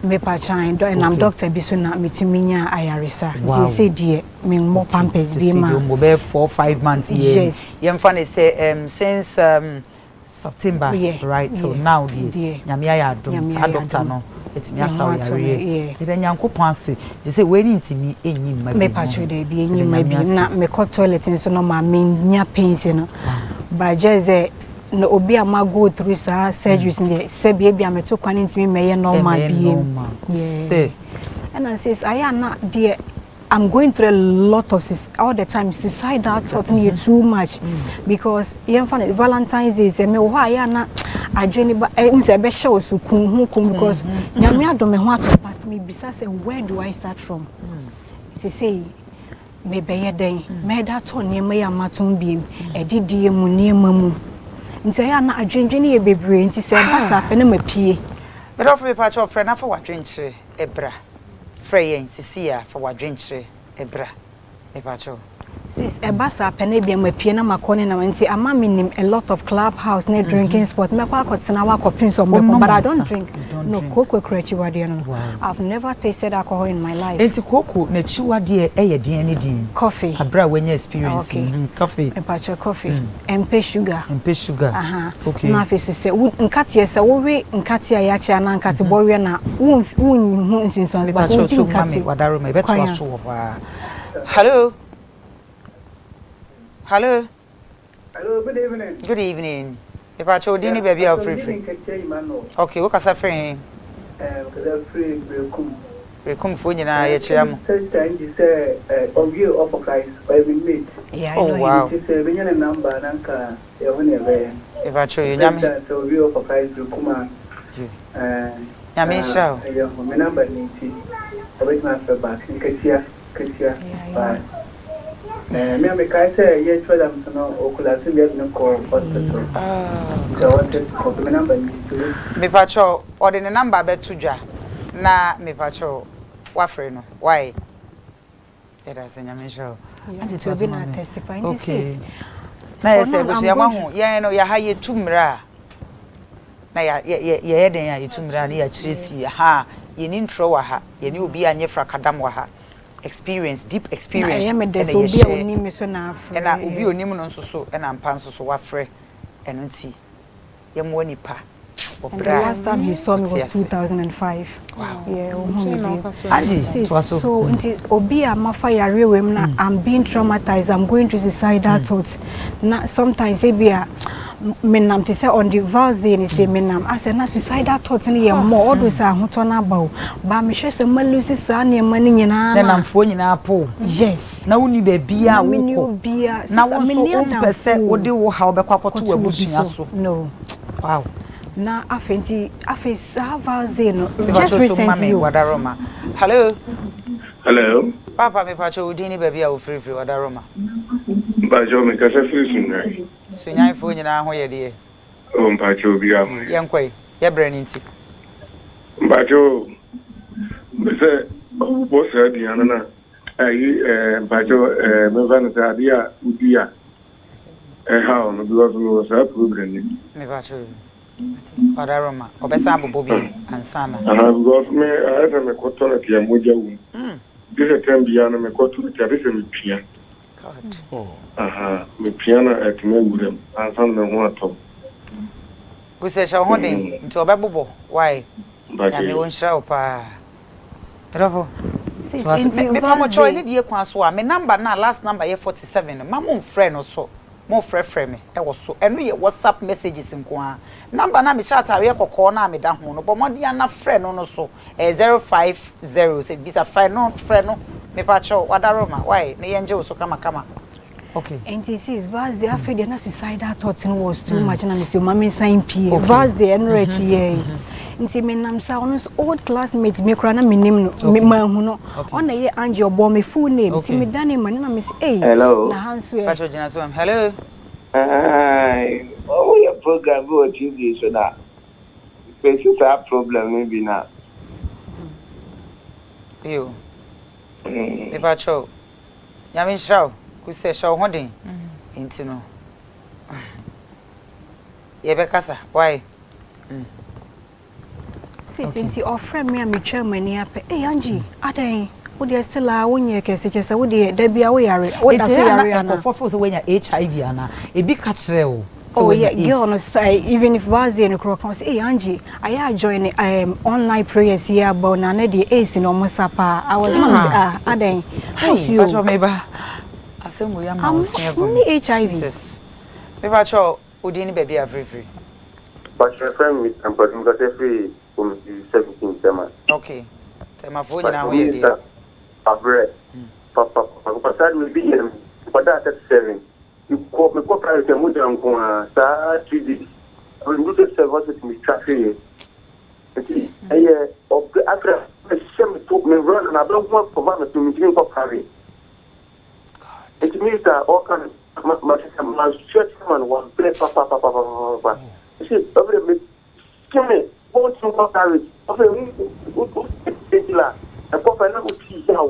Mepa kyan, ɛnam doctor bi so na metumi nyaa ayaresa. Nti seesei deɛ memmɔ pampers bi ma. Seesei deɛ bɛyɛ 4-5 months yɛ. Yes. Yɛmfa no sɛ since September right till now deɛ Nyame ayɛ adom saa doctor no atumi asa wo yareɛ. Yɛda Nyankopɔn ase. Gye sɛ wei ne ntumi nyi mma bio. Mepa kyɛw daabi enyi mma bio. Na mekɔ toilet nso no ma menya pains no. But just sɛ na obi a ma go through saa surgeries no deɛ sɛbi ebi a meto kwan ntumi mmɛyɛ normal biem. Sɛ. Ɛna sis ayɛ a na deɛ I'm going through a lot of all the time suicidal thought no yɛ too much because yɛmfa no Valentine's Day sɛ mewɔ hɔ a yɛ a na adwene ba ɛhu sɛ ɛbɛhyɛ wo so kun ho kun because Nyame adom me ho atɔ but mebisa sɛ where do I start from sesei mebɛyɛ dɛn mɛda atɔ nneɛma yi a matɔn biem adidie mu nneɛma mu nti ɛyɛ a na adwendwene yɛ bebree nti sɛ ɛba saa pɛ na mapue. Medɔfo mepakyɛw frɛ na fa w'adwenkyerɛ bra. Frɛ yɛn sesei a fa w'adwenkyerɛ bra mepakyɛw. Sis ɛba saa pɛ na ebia mapue na makɔ ne nam nti ama menim a lot of club house ne drinking spot mɛkɔ akɔtena hɔ akɔpem sɛ ɔmo bɛkɔ but I don't drink no kooko kura akyiwadeɛ no no I've never tasted alcohol in my life. Nti kooko n'akyiwadeɛ yɛ deɛn ne deɛn? Coffee. Aberɛ a wanya experience yi coffee. Mepakyɛ coffee ɛmpɛ sugar. Ɛmpɛ sugar okay. Na afei nso sɛ wo nkateɛ sɛ wowe nkateɛ a yɛakye anaa nkate bɔweɛ no a wonhu nsunsuanso but wodi nkate kwan a. So wɔ hɔ ara. Hello. Hello. Hello, good evening. Good evening. Mepakyɛ wo din ne baabi a wofiri firi. Okay, wokasa firi he? Mekasa firi Berekum. Berekumfoɔ nyinaa yɛkyea mo. Sister Angie sɛ ɔwie All for Christ ɔyɛ me mate. Yeah, I Oh know him. wow. Nti sɛ yɛbɛnya ne number a na nka yɛho ne ɛbɛyɛ. Mepakyɛw yo Nyame. Sister sɛ ɔwie All for Christ Berekum a Yo. ɛɛ Nyame na nhyira wo. ɛyɛ ho. Me number ni nti ɔbɛtumi afrɛ back. Nkatia nkatia Yeah, I bye. know. Ɛɛ me a mekae sɛ yɛtwerɛ dam so no ɔcollapse bi de no kɔɔ hospital. Oh Nti I God. wanted to call. Me number ni nti ɔbɛtumi. Mepakyɛw ɔde ne number bɛto dwa na mepakyɛw wafrɛ no why? Yɛda ase Nyame nhyira wo. Yeah, Agye nti toa so obi ma na me. testify. Nti Okay. sis, Na yɛ for sɛ now I'm abusua going moahu yɛn no yɛha yɛtu mmerɛ a na yɛ yɛ yɛyɛ dɛn a yɛtu mmerɛ a na yɛakyerɛ sie ha yɛni ntorɔ wɔ ha yɛne obi anyɛ frakadam wɔ ha experience deep na experience ɛyɛ me dɛ ɛna sɛ obi a yɛhyɛ onim me so na ɛna obi afrɛ. onim no nso so ɛna mpa nso so wafrɛ ɛno nti yɛmmoa nipa wɔ And the berɛ a last time he saw me ɔte was ase. 2005. Wow. Yeah, ohun me bio. Angie, Sis, toa so. so nti obi a mafa yareɛ wei mu na I'm being traumatized, I'm going through suicidal thoughts. Na sometimes ebi a menam te sɛ on the Val's day ni sɛ menam asɛ na suicidal thoughts no yɛ more although sɛ ahotɔ no aba o ba mehwɛ sɛ ma lose saa nneɛma no nyinaa Ne na namfoɔ nyinaa po. Yes. Na wonni baabi a Na menni wokɔ. obiara Na sister wo nso menni wompɛ sɛ adamfo wode wo haw bɛkɔ akɔto kɔto obi w'abusua so. so. No. Wow. Na afei nti afei saa Val's day no just Mepakyɛw so ma recently me o. Wadaroma. Hello. Hello. Papa mepakyɛw wo din ne baabi a wofirifiri Wadaroma. Mpakyɛw mekasa firi Sunyani. Sunyanfoɔ nyinaa ho yɛ deɛ. Oh, mpakyɛw obiara ho yɛ. Yɛnkɔ yi. Yɛbrɛ no nti. Mpakyɛw mpɛ sɛ ɔbobɔ saa aduane no a ayi ɛɛ mpakyɛw ɛɛ memfa no sɛ adeɛ a wodi a ɛhaw no because mewɔ saa problem no bi. Mepakyɛw Wadaroma. Ɔbɛsan abobɔ bio ansa na. Aha because me ayɛ sɛ mekɔ toilet a mogya wɔ mu. Gye sɛ time biara no mekɔ toilet a gye sɛ mepia. God. Aha mepia na ɛtumi awura mu ansa na me ho atɔ me. Kusɛ hyɛ wo ho den nti ɔbɛbobɔ why? Nyame Mpakyɛw. ɔnhyira wo paa. Medɔfo. Sis, Toa so. nti Me mepa mo Val's kyɛw day ɛne die kwan so a me number na last number yɛ 47 no ma mo mfrɛ no so. Mo frɛfrɛ me ɛwɔ so. Ɛno yɛ WhatsApp messages nko ara. Number na mehyɛ ataareɛ kɔkɔɔ na meda ho no bɔ mmɔden ana frɛ no no so. Ɛyɛ 050 sɛ bisa frɛ no frɛ no. Mepa kyɛw Wadaroma why ne yɛngye wo so kama kama. Okay. Nti sis Val's day afei deɛ na suicidal thoughts no was too much na mesi o ma me nsan pie. Okay. Val's day ɛno akyi yɛ yi. Nti menam saa ɔno nso old classmate me koraa na menim no me manhu no. Okay. Ɔna ɛyɛ Angie ɔbɔ me full name. Nti Okay. medane ma ne na mesi ei Hello. na ha nso ɛ. Pakyɛw gyina so am. Hello. Hi. Woyɛ program bi wɔ TV so na face saa problem no bi na. Yo. Mepakyɛw. Nyame nhyira wo. Kusɛ hyɛ wo ho den. Nti no. Yɛbɛkasa. Why? Sis nti ɔfrɛ me a metwa m'ani apɛ. Ei Angie, adɛn? Wo deɛ still a wonyɛ kɛse kyɛ sɛ wo deɛ da bia woyare. Woda Nti so ɛyɛ a yare na ana? nkurɔfoɔ feel sɛ woanya HIV anaa? Ebi ka kyerɛ wo sɛ Oh woanya yeah, AIDS. girl no say even if Val's day no koraa ɔka sɛ, "Hey Angie, ayɛ a join online prayers yi aba o na ne deɛ AIDS na ɔmo sa paa." I was na me sɛ, "Ah, adɛn?" Hey, Ɔsi o. Pakyɛw meba. Asɛm wei ama wo Am se agu me me. HIV. Jesus. Mepakyɛw wo din ne baabi a firifiri. Pakyɛ frɛ me Mr. Mpadu mekasa firi Komisi 17 Tema. Okay. Temafoɔ nyinaa Pakyɛ ho yɛ deɛ. minister abrɛ papa papa saa de me bi yɛ me nkwadaa 37 mekɔ mekɔ private a mogya nko ara saa 3 days ndu 37 hospital metwa hwee nti ɛyɛ ɔbrɛ afra ɛhyɛ me to me wura no na abɛho akɔba me to mentumi nkɔ private nti minister ɔka no ma ma ma hyɛ chairman wabrɛ papa papa papa papa nti ɔbrɛ me kyeme wɔntumi nkɔ private ɔfɛ wo wo wo ɛkɔ fɛ na woti yaw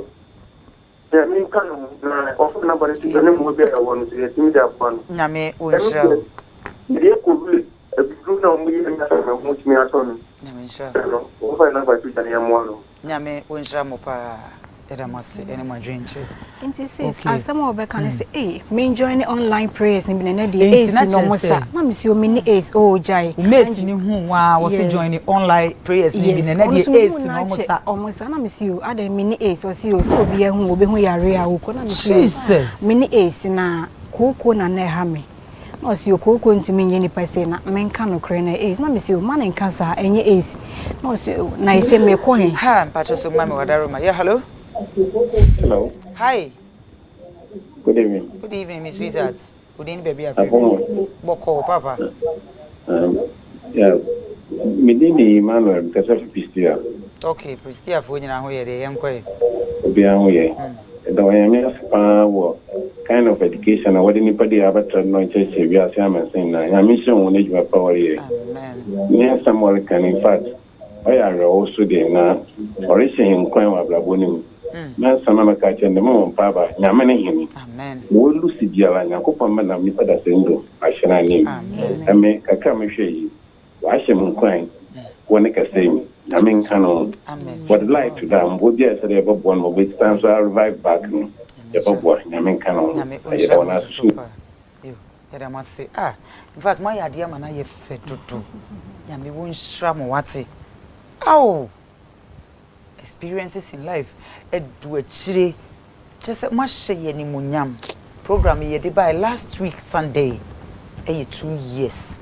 sɛ menka no ho na ɔfo namba no so ne mmoa bi a ɛwɔ no so yɛtumi de aboa no. Nyame ɛno ɔnhyira deɛ wo. mede kɔ village abiduru na ɔmo yɛ mi asɛ me ho tumi atɔ no Nyame nhyira wo. no wɔmfa namba to gya ne yɛmmoa no. Nyame ɔnhyira mo paa. Yɛda mo ase ɛne mo adwenkyerɛ. Nti sis, Okay. asɛm a ɔbɛka ne sɛ, "Ei, me join online prayers ni bi na ne deɛ Enti AIDS na na kyerɛ ɔmo sa." sɛ Na me si o me ni AIDS, oh gyae. wo mate ni hu wa wɔse join the online prayers ni bi Yes, na ɛnɛ ɔno deɛ nso AIDS mehu na ɔmo n'akyɛ sa. ɔmo sa na me si o adɛn me ni AIDS ɔsi o sɛ obi ahu obi hu yare a wokɔ na me si o Jesus. me ni AIDS na kooko na na ɛha me. Na ɔse o kooko ntumi nyɛ nipa sei na menka nokorɛ na AIDS. Na mese o ma no nka saa ɛnyɛ AIDS. Na ɔse o na ɛsɛ mekɔ he? Ha mpakyɛ so ma me wadaroma yeah hello. Hello. Hi. Good evening. Good evening, me sweetheart. Wo din ne baabi a frɛ fi? Bɔkɔɔ papa. Um, yeah, me din de Emmanuel, mekasa fi Pistia. Okay, Pistiafoɔ nyinaa ho yɛ deɛ yɛnkɔ ɛ. Obiara ho yɛ. Ɛda Onyame ase paa wɔ kind of education a wɔde nipa di a abɛtra no nkyerɛkyerɛ wiase amansan nyinaa. Nyame nhyira wɔn n'adwuma pa wɔreyɛ. Ne asɛm wɔreka no in fact Ɔyɛ awerɛhow so de, na ɔrehyɛ hɛn nkuran wɔ abrabɔ no mu. M'asɛm a mɛka akyerɛ no dɛ, mma wɔmmpa aba, Nyame ne hɛn. Ma oelusi biara, Nyankopɔn bɛnam nyimpa dasani do ahyɛ n'ananmu. Emi, kakra a mehwɛe yi, ɔahyɛ me nkuran wɔ ne kɛseyɛ mu. Nyame nka no ho. Wɔdze light to do a, mboa biara a ɛsɛ dɛ yɛbɔboa no ma obesan so a-revive back no, yɛbɔboa. Nyame nka no ho. Yɛda hɔn ase so. Yɛda mo ase ah infact mo ayɛ adeɛ ama no ayɛ fɛ dodo Nyame wo nhyira mo wate aww experiences in life adu akyire kyerɛ sɛ mo ahyɛ yɛ animuonyam program yi yɛde bae last week Sunday ɛyɛ 2 years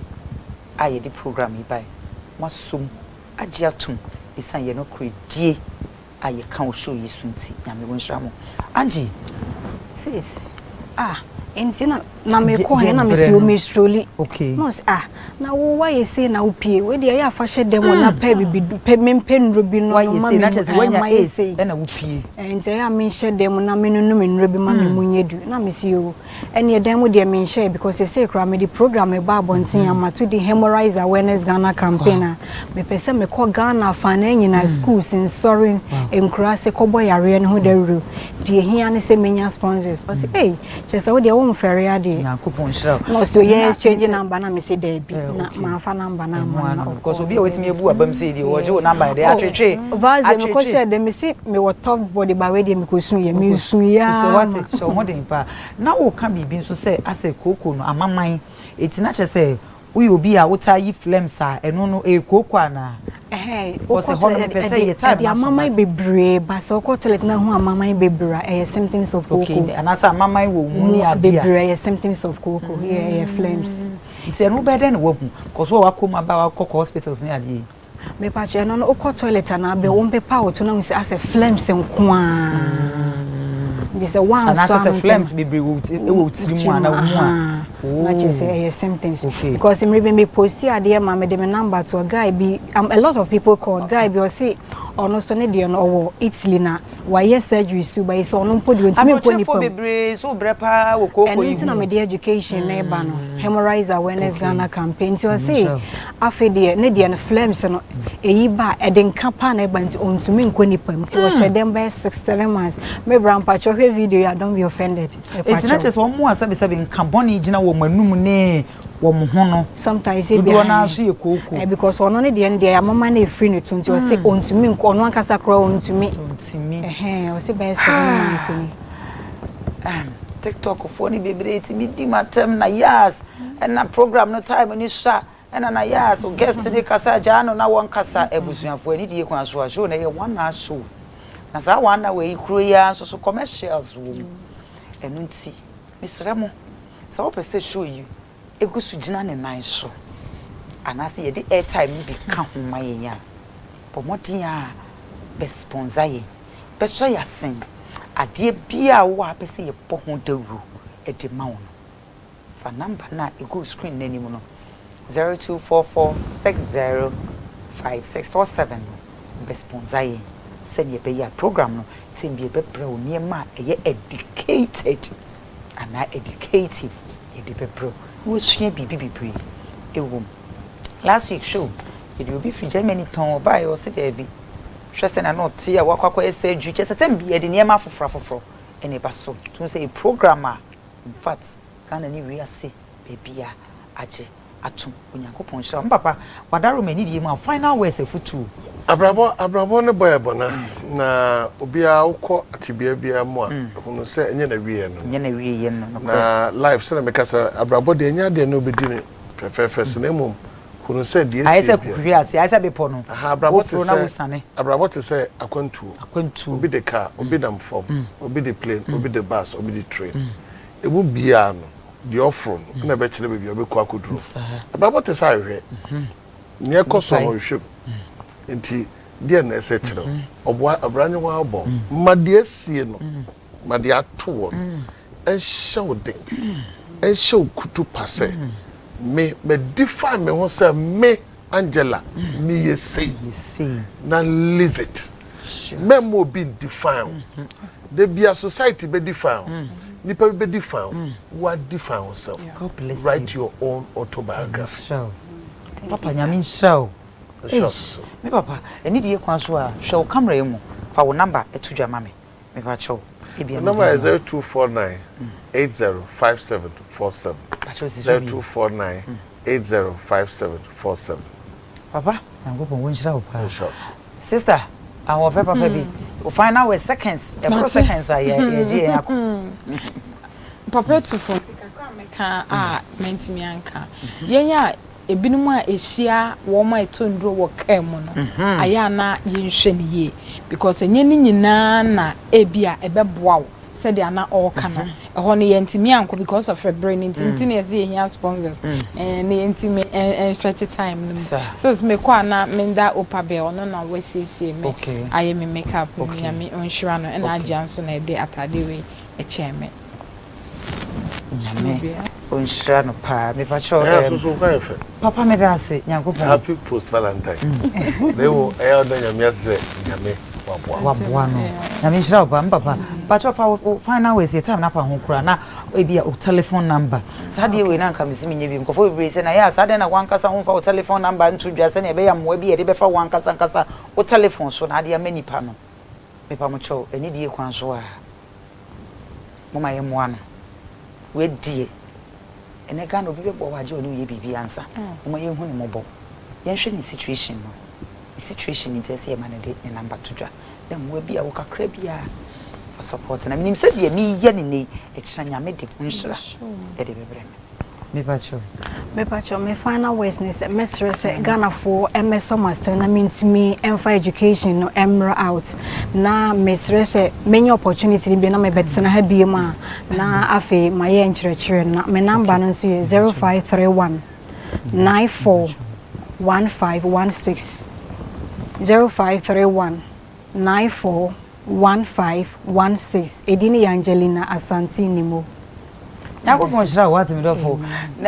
a yɛde program yi bae mo asom agye atom ɛsiane yɛ nokorɛdie a yɛka wɔ show yi so nti Nyame wo nhyira mo Angie. Sis ah nti na na me kɔ he na me si o me stroli okay na ɔsi ah na wo wayɛ sei na wo pie wei deɛ ɛyɛ afa hyɛ dɛm wɔ na pɛ bibi pɛ me mpɛ nnuro bi no wayɛ ma sei me na kyerɛ sɛ wanya mayɛ AIDS sei ɛna wo pie nti ɛyɛ a menhyɛ dɛm na me nunum nnuro bi ma me mu nyɛ du na me si o Ɛneɛ dan mu deɛ menhyɛɛ because sesei koraa mede program reba abɔnten a mato din Hemorrhoids Awareness Ghana Campaign a mepɛ sɛ mekɔ Ghana afanan nyinaa, schools, nsɔre, nkuraase kɔbɔ yareɛ no ho dawuro. Deɛ ɛhia ne sɛ mɛnya sponsors. Ɔse ei, kyerɛ sɛ wo deɛ womfɛre adeɛ. Nyankopɔn nhyira wo. Na ɔse yɛ exchange number na mese daabi na mamfa number no amma no na ɔkɔɔ. Because obi a watumi abu abam sei deɛ ɔgye wo number deɛ atwetwe. Valze mekɔhyɛɛ dɛm mese mewɔ tough body but wei deɛ mekɔsuiɛ mensuiɛ ara ma. Wate hyɛ wo ho den paa. Na woka biribi nso sɛ asɛ kooko no amaman eti na kyerɛ sɛ woyɛ obi a wotaa yi phlegms a ɛno no ɛyɛ kooko anaa? Ɛhɛn Because wokɔ ɛhɔ no toilet mepɛ sɛ ɛde yɛ time ɛde no aso amaman but. bebree ba sɛ wokɔ toilet na hu amaman bebree a ɛyɛ symptoms of Okay kooko. anaasɛ amaman wɔ wo mu Mu ne adeɛ a. bebree ɛyɛ symptoms of kooko yeah ɛyɛ phlegms. Nti ɛno wobɛyɛ dɛn na woahu? Cause wo a wakɔ mu aba wakɔkɔ hospitals ne adeɛ yi. Mepakyɛ ɛno no wokɔ toilet anaa bɛ wo mpepa wo to na hu sɛ asɛ phlegms nkoaa nti sɛ woansɔ Anaasɛ ano sɛ ntɛm phlegms bebree wɔ wo tiri mu anaa wo mu a na kyerɛ sɛ oh ɛyɛ symptoms okay. Because mmere bi me posti adeɛ ma mede me number to guy bi um, a lot of people called guy bi ɔse ɔno so ne deɛ no ɔwɔ Italy na wayɛ surgery so but sɛ ɔno mpo deɛ ɔntumi nkɔ nipa Aburokyerefoɔ mu. bebree so brɛ paa wɔ kooko Ɛno yi nti na ho. mede education no reba no, Hemorrhoids Awareness Okay. Ghana Campaign. Nti Nyame ɔse nhyira wo. afei deɛ ne deɛ no phlegms no ɛyi ba a ɛde nka paa na ɛba nti ɔntumi nkɔ nipa mu nti ɔhyɛ dɛm bɛyɛ 6 7 months. Me bra mpakyɛw hwɛ video yi a don't be offended. Enti na Mepakyɛw. kyerɛ sɛ wɔn a sɛbesɛbe nka bɔne gyina wɔn anum ne wɔn ho no Sometimes ebi dodoɔ no ara ahan nso yɛ kooko. Eh, because ɔno ne deɛ no deɛ amama no ɛfiri ne to nti ɔse ɔntumi nkɔ ɔno ankasa koraa ɔntumi. Ɔntumi. Ɛhɛn ɔse bɛyɛ 7 months ni. TikTok foɔ no bebree tumi di m'atɛm na yas ɛna program no time ni sua ɛna na yas o guest ne kasa gyaa no na wɔn kasa abusuafoɔ ani die kwan so a show na ɛyɛ 1 hour show na saa 1 hour yi kuro yi ara nso so commercials wɔ mu ɛno nti mesrɛ mo sɛ wopɛ sɛ show yi egu so gyina ne nan so anaasɛ yɛde airtime no bi ka ho ma yɛn a bɔ mmɔden a bɛ sponsor yɛn bɛsɔ yɛn asen adeɛ biara a wowɔ a pɛ sɛ yɛbɔ ho dawuro de ma wo no fa number no a ɛgu screen n'anim no 0244605647 no bɛ sponsor yɛn sɛdeɛ ɛbɛyɛ a program no time bi ɛbɛbrɛ wo nneɛma a ɛyɛ educated anaa educative yɛde bɛbrɛ wo na wasua biribi bebree ɛwɔ mu. Last week show yɛde obi firi Germany tɔn ɔbaeɛ ɔse daabi hwɛ sɛ na na ɔte a wakɔ akɔyɛ surgery kyɛ sɛ time bi yɛde nneɛma afoforɔ afoforɔ ɛna ɛba so tun sɛ yɛ program a in fact Ghana ne wiase baabi a agye atom. Onyankopɔn nhyira wo papa wadaro ma anidie mu a final words afutuo. Abrabɔ ne bɔ yɛ bɔna na obiara wokɔ atebea biara mu a hunu sɛ ɛnyɛ na wieɛ no. Nyɛ na wieɛ no nokorɛ. Na life sɛdeɛ meka sɛ abrabɔ deɛ ɛnyɛ adeɛ na wobɛdi no fɛfɛɛfɛ so na mmom hunu sɛ deɛ ayɛ sɛ ɛsie bia kukuhwe ase ayɛ sɛ bepɔ no Aha, abrabɔ te woforo na sɛ wosane. Abrabɔ te sɛ akwantuo. Akwantuo. Obi de car, obi nam fam, obi de plane, obi de bus, obi de train. Emu biara no. Deɛ ɔforo no na ɛbɛkyerɛ baabi a ɔbɛkɔ akɔduru. Abrabɔ te sɛ ahwehwɛ. Nea ɛkɔ so no ɔhwehwɛ mu. Nti deɛ na ɛsɛ kyerɛ wo. Ɔboa ɔbra ne ho abɔ. Ma deɛ asie no, ma deɛ ato wɔ no ɛnhyɛ wo den. Ɛnhyɛ wo kutu pa sɛ me mɛ define me ho sɛ me Angela meyɛ sei na live it. Mɛmma obi ndefine wo. Da bia society bɛ define wo, nipa bi bɛ define wo, wo define yourself. Write your own autobiography. Papa Nyame nhyira wo. Eish, me papa, ɛne die kwan so a, hwɛ wo camera yi mu, fa wo number to dwa ma me. Mepa kyɛw. Ebia me number yɛ 0249 805747. 0249 805747. Papa, Nyankopɔn wo nhyira wo paa. Sister, ahoɔfɛ papa bi. Wo final word seconds, ɛboro seconds a yɛ yɛgye yɛn akɔ. Papa atufo nti kakra a mɛka a mantumi anka. Yɛn a ebinom a ɛhyia wɔn a ɛtɔ nnuro wɔ kaa mu no, ayɛ a na yɛnhwɛ no yie because ɛnyɛ ne nyinaa na ebi a ɛbɛboa wo sɛdeɛ ana ɔreka no. Ɛhɔ no yɛntumi ankɔ because of ɛberɛ no nti, nti na yɛsɛ yɛhia sponsors na yɛntumi stretch time no mu. Since mekɔ a na menda Opa Bell, ɔno na wasiesie me ayɛ me makeup no, Nyame ɔnhyira no, ɛna Agyea nso na ɛde ataadeɛ wei ɛkyɛɛ me. Nyame ɔnhyira no paa mepakyɛw ɛɛm papa meda ase Nyankopɔn. Happy post valentine na emu ɛyɛ ɔda Nyame ase sɛ Nyame waboa waboa no Nyame nhyira wo paa me papa pakyɛw fa wo final words yɛ time no apa ho koraa na ebi a wo telephone number saa deɛ wei na anka mesi menyɛ bi nkurɔfoɔ bebree sɛ na yɛ a saa deɛ na wankasa ho mfa wo telephone number nto dwa sɛnea ɛbɛyɛ mmoa bi yɛde bɛfa wankasa nkasa wo telephone so na ade ama nipa no mepa mo kyɛw anidie kwan so a Momma yɛmmoa no. Wei deɛ, ɛnɛ Ghana obi bɛboa wo agye ɔne wo yɛ biribi ansa. Momma yɛnhu no mmɔbɔ. Yɛnhwɛ ne situation no. Ne situation nti ɛsɛ yɛma no de ne number to dwa. Na mmoa bi a wɔ kakra biara fa support no. Menim sɛ deɛ meyɛ no nnɛ yi, ɛkyena Nyame de ho nhyira de bɛbrɛ me. Mepakyɛw. Mepakyɛw me final words ne sɛ mɛsrɛ sɛ Ghanafoɔ mmɛsɔ m'asene na mentumi mfa education no mmra out na mesrɛ sɛ menya opportunity no bi na mebɛtena ha biom a na afei mayɛ nkyerɛkyerɛ no na me number no nso yɛ 0531 94 1516 0531 94 1516 Edin no yɛ Angelina Asante Nimo. Nyankopɔn nhyira wo wate me dɔfo.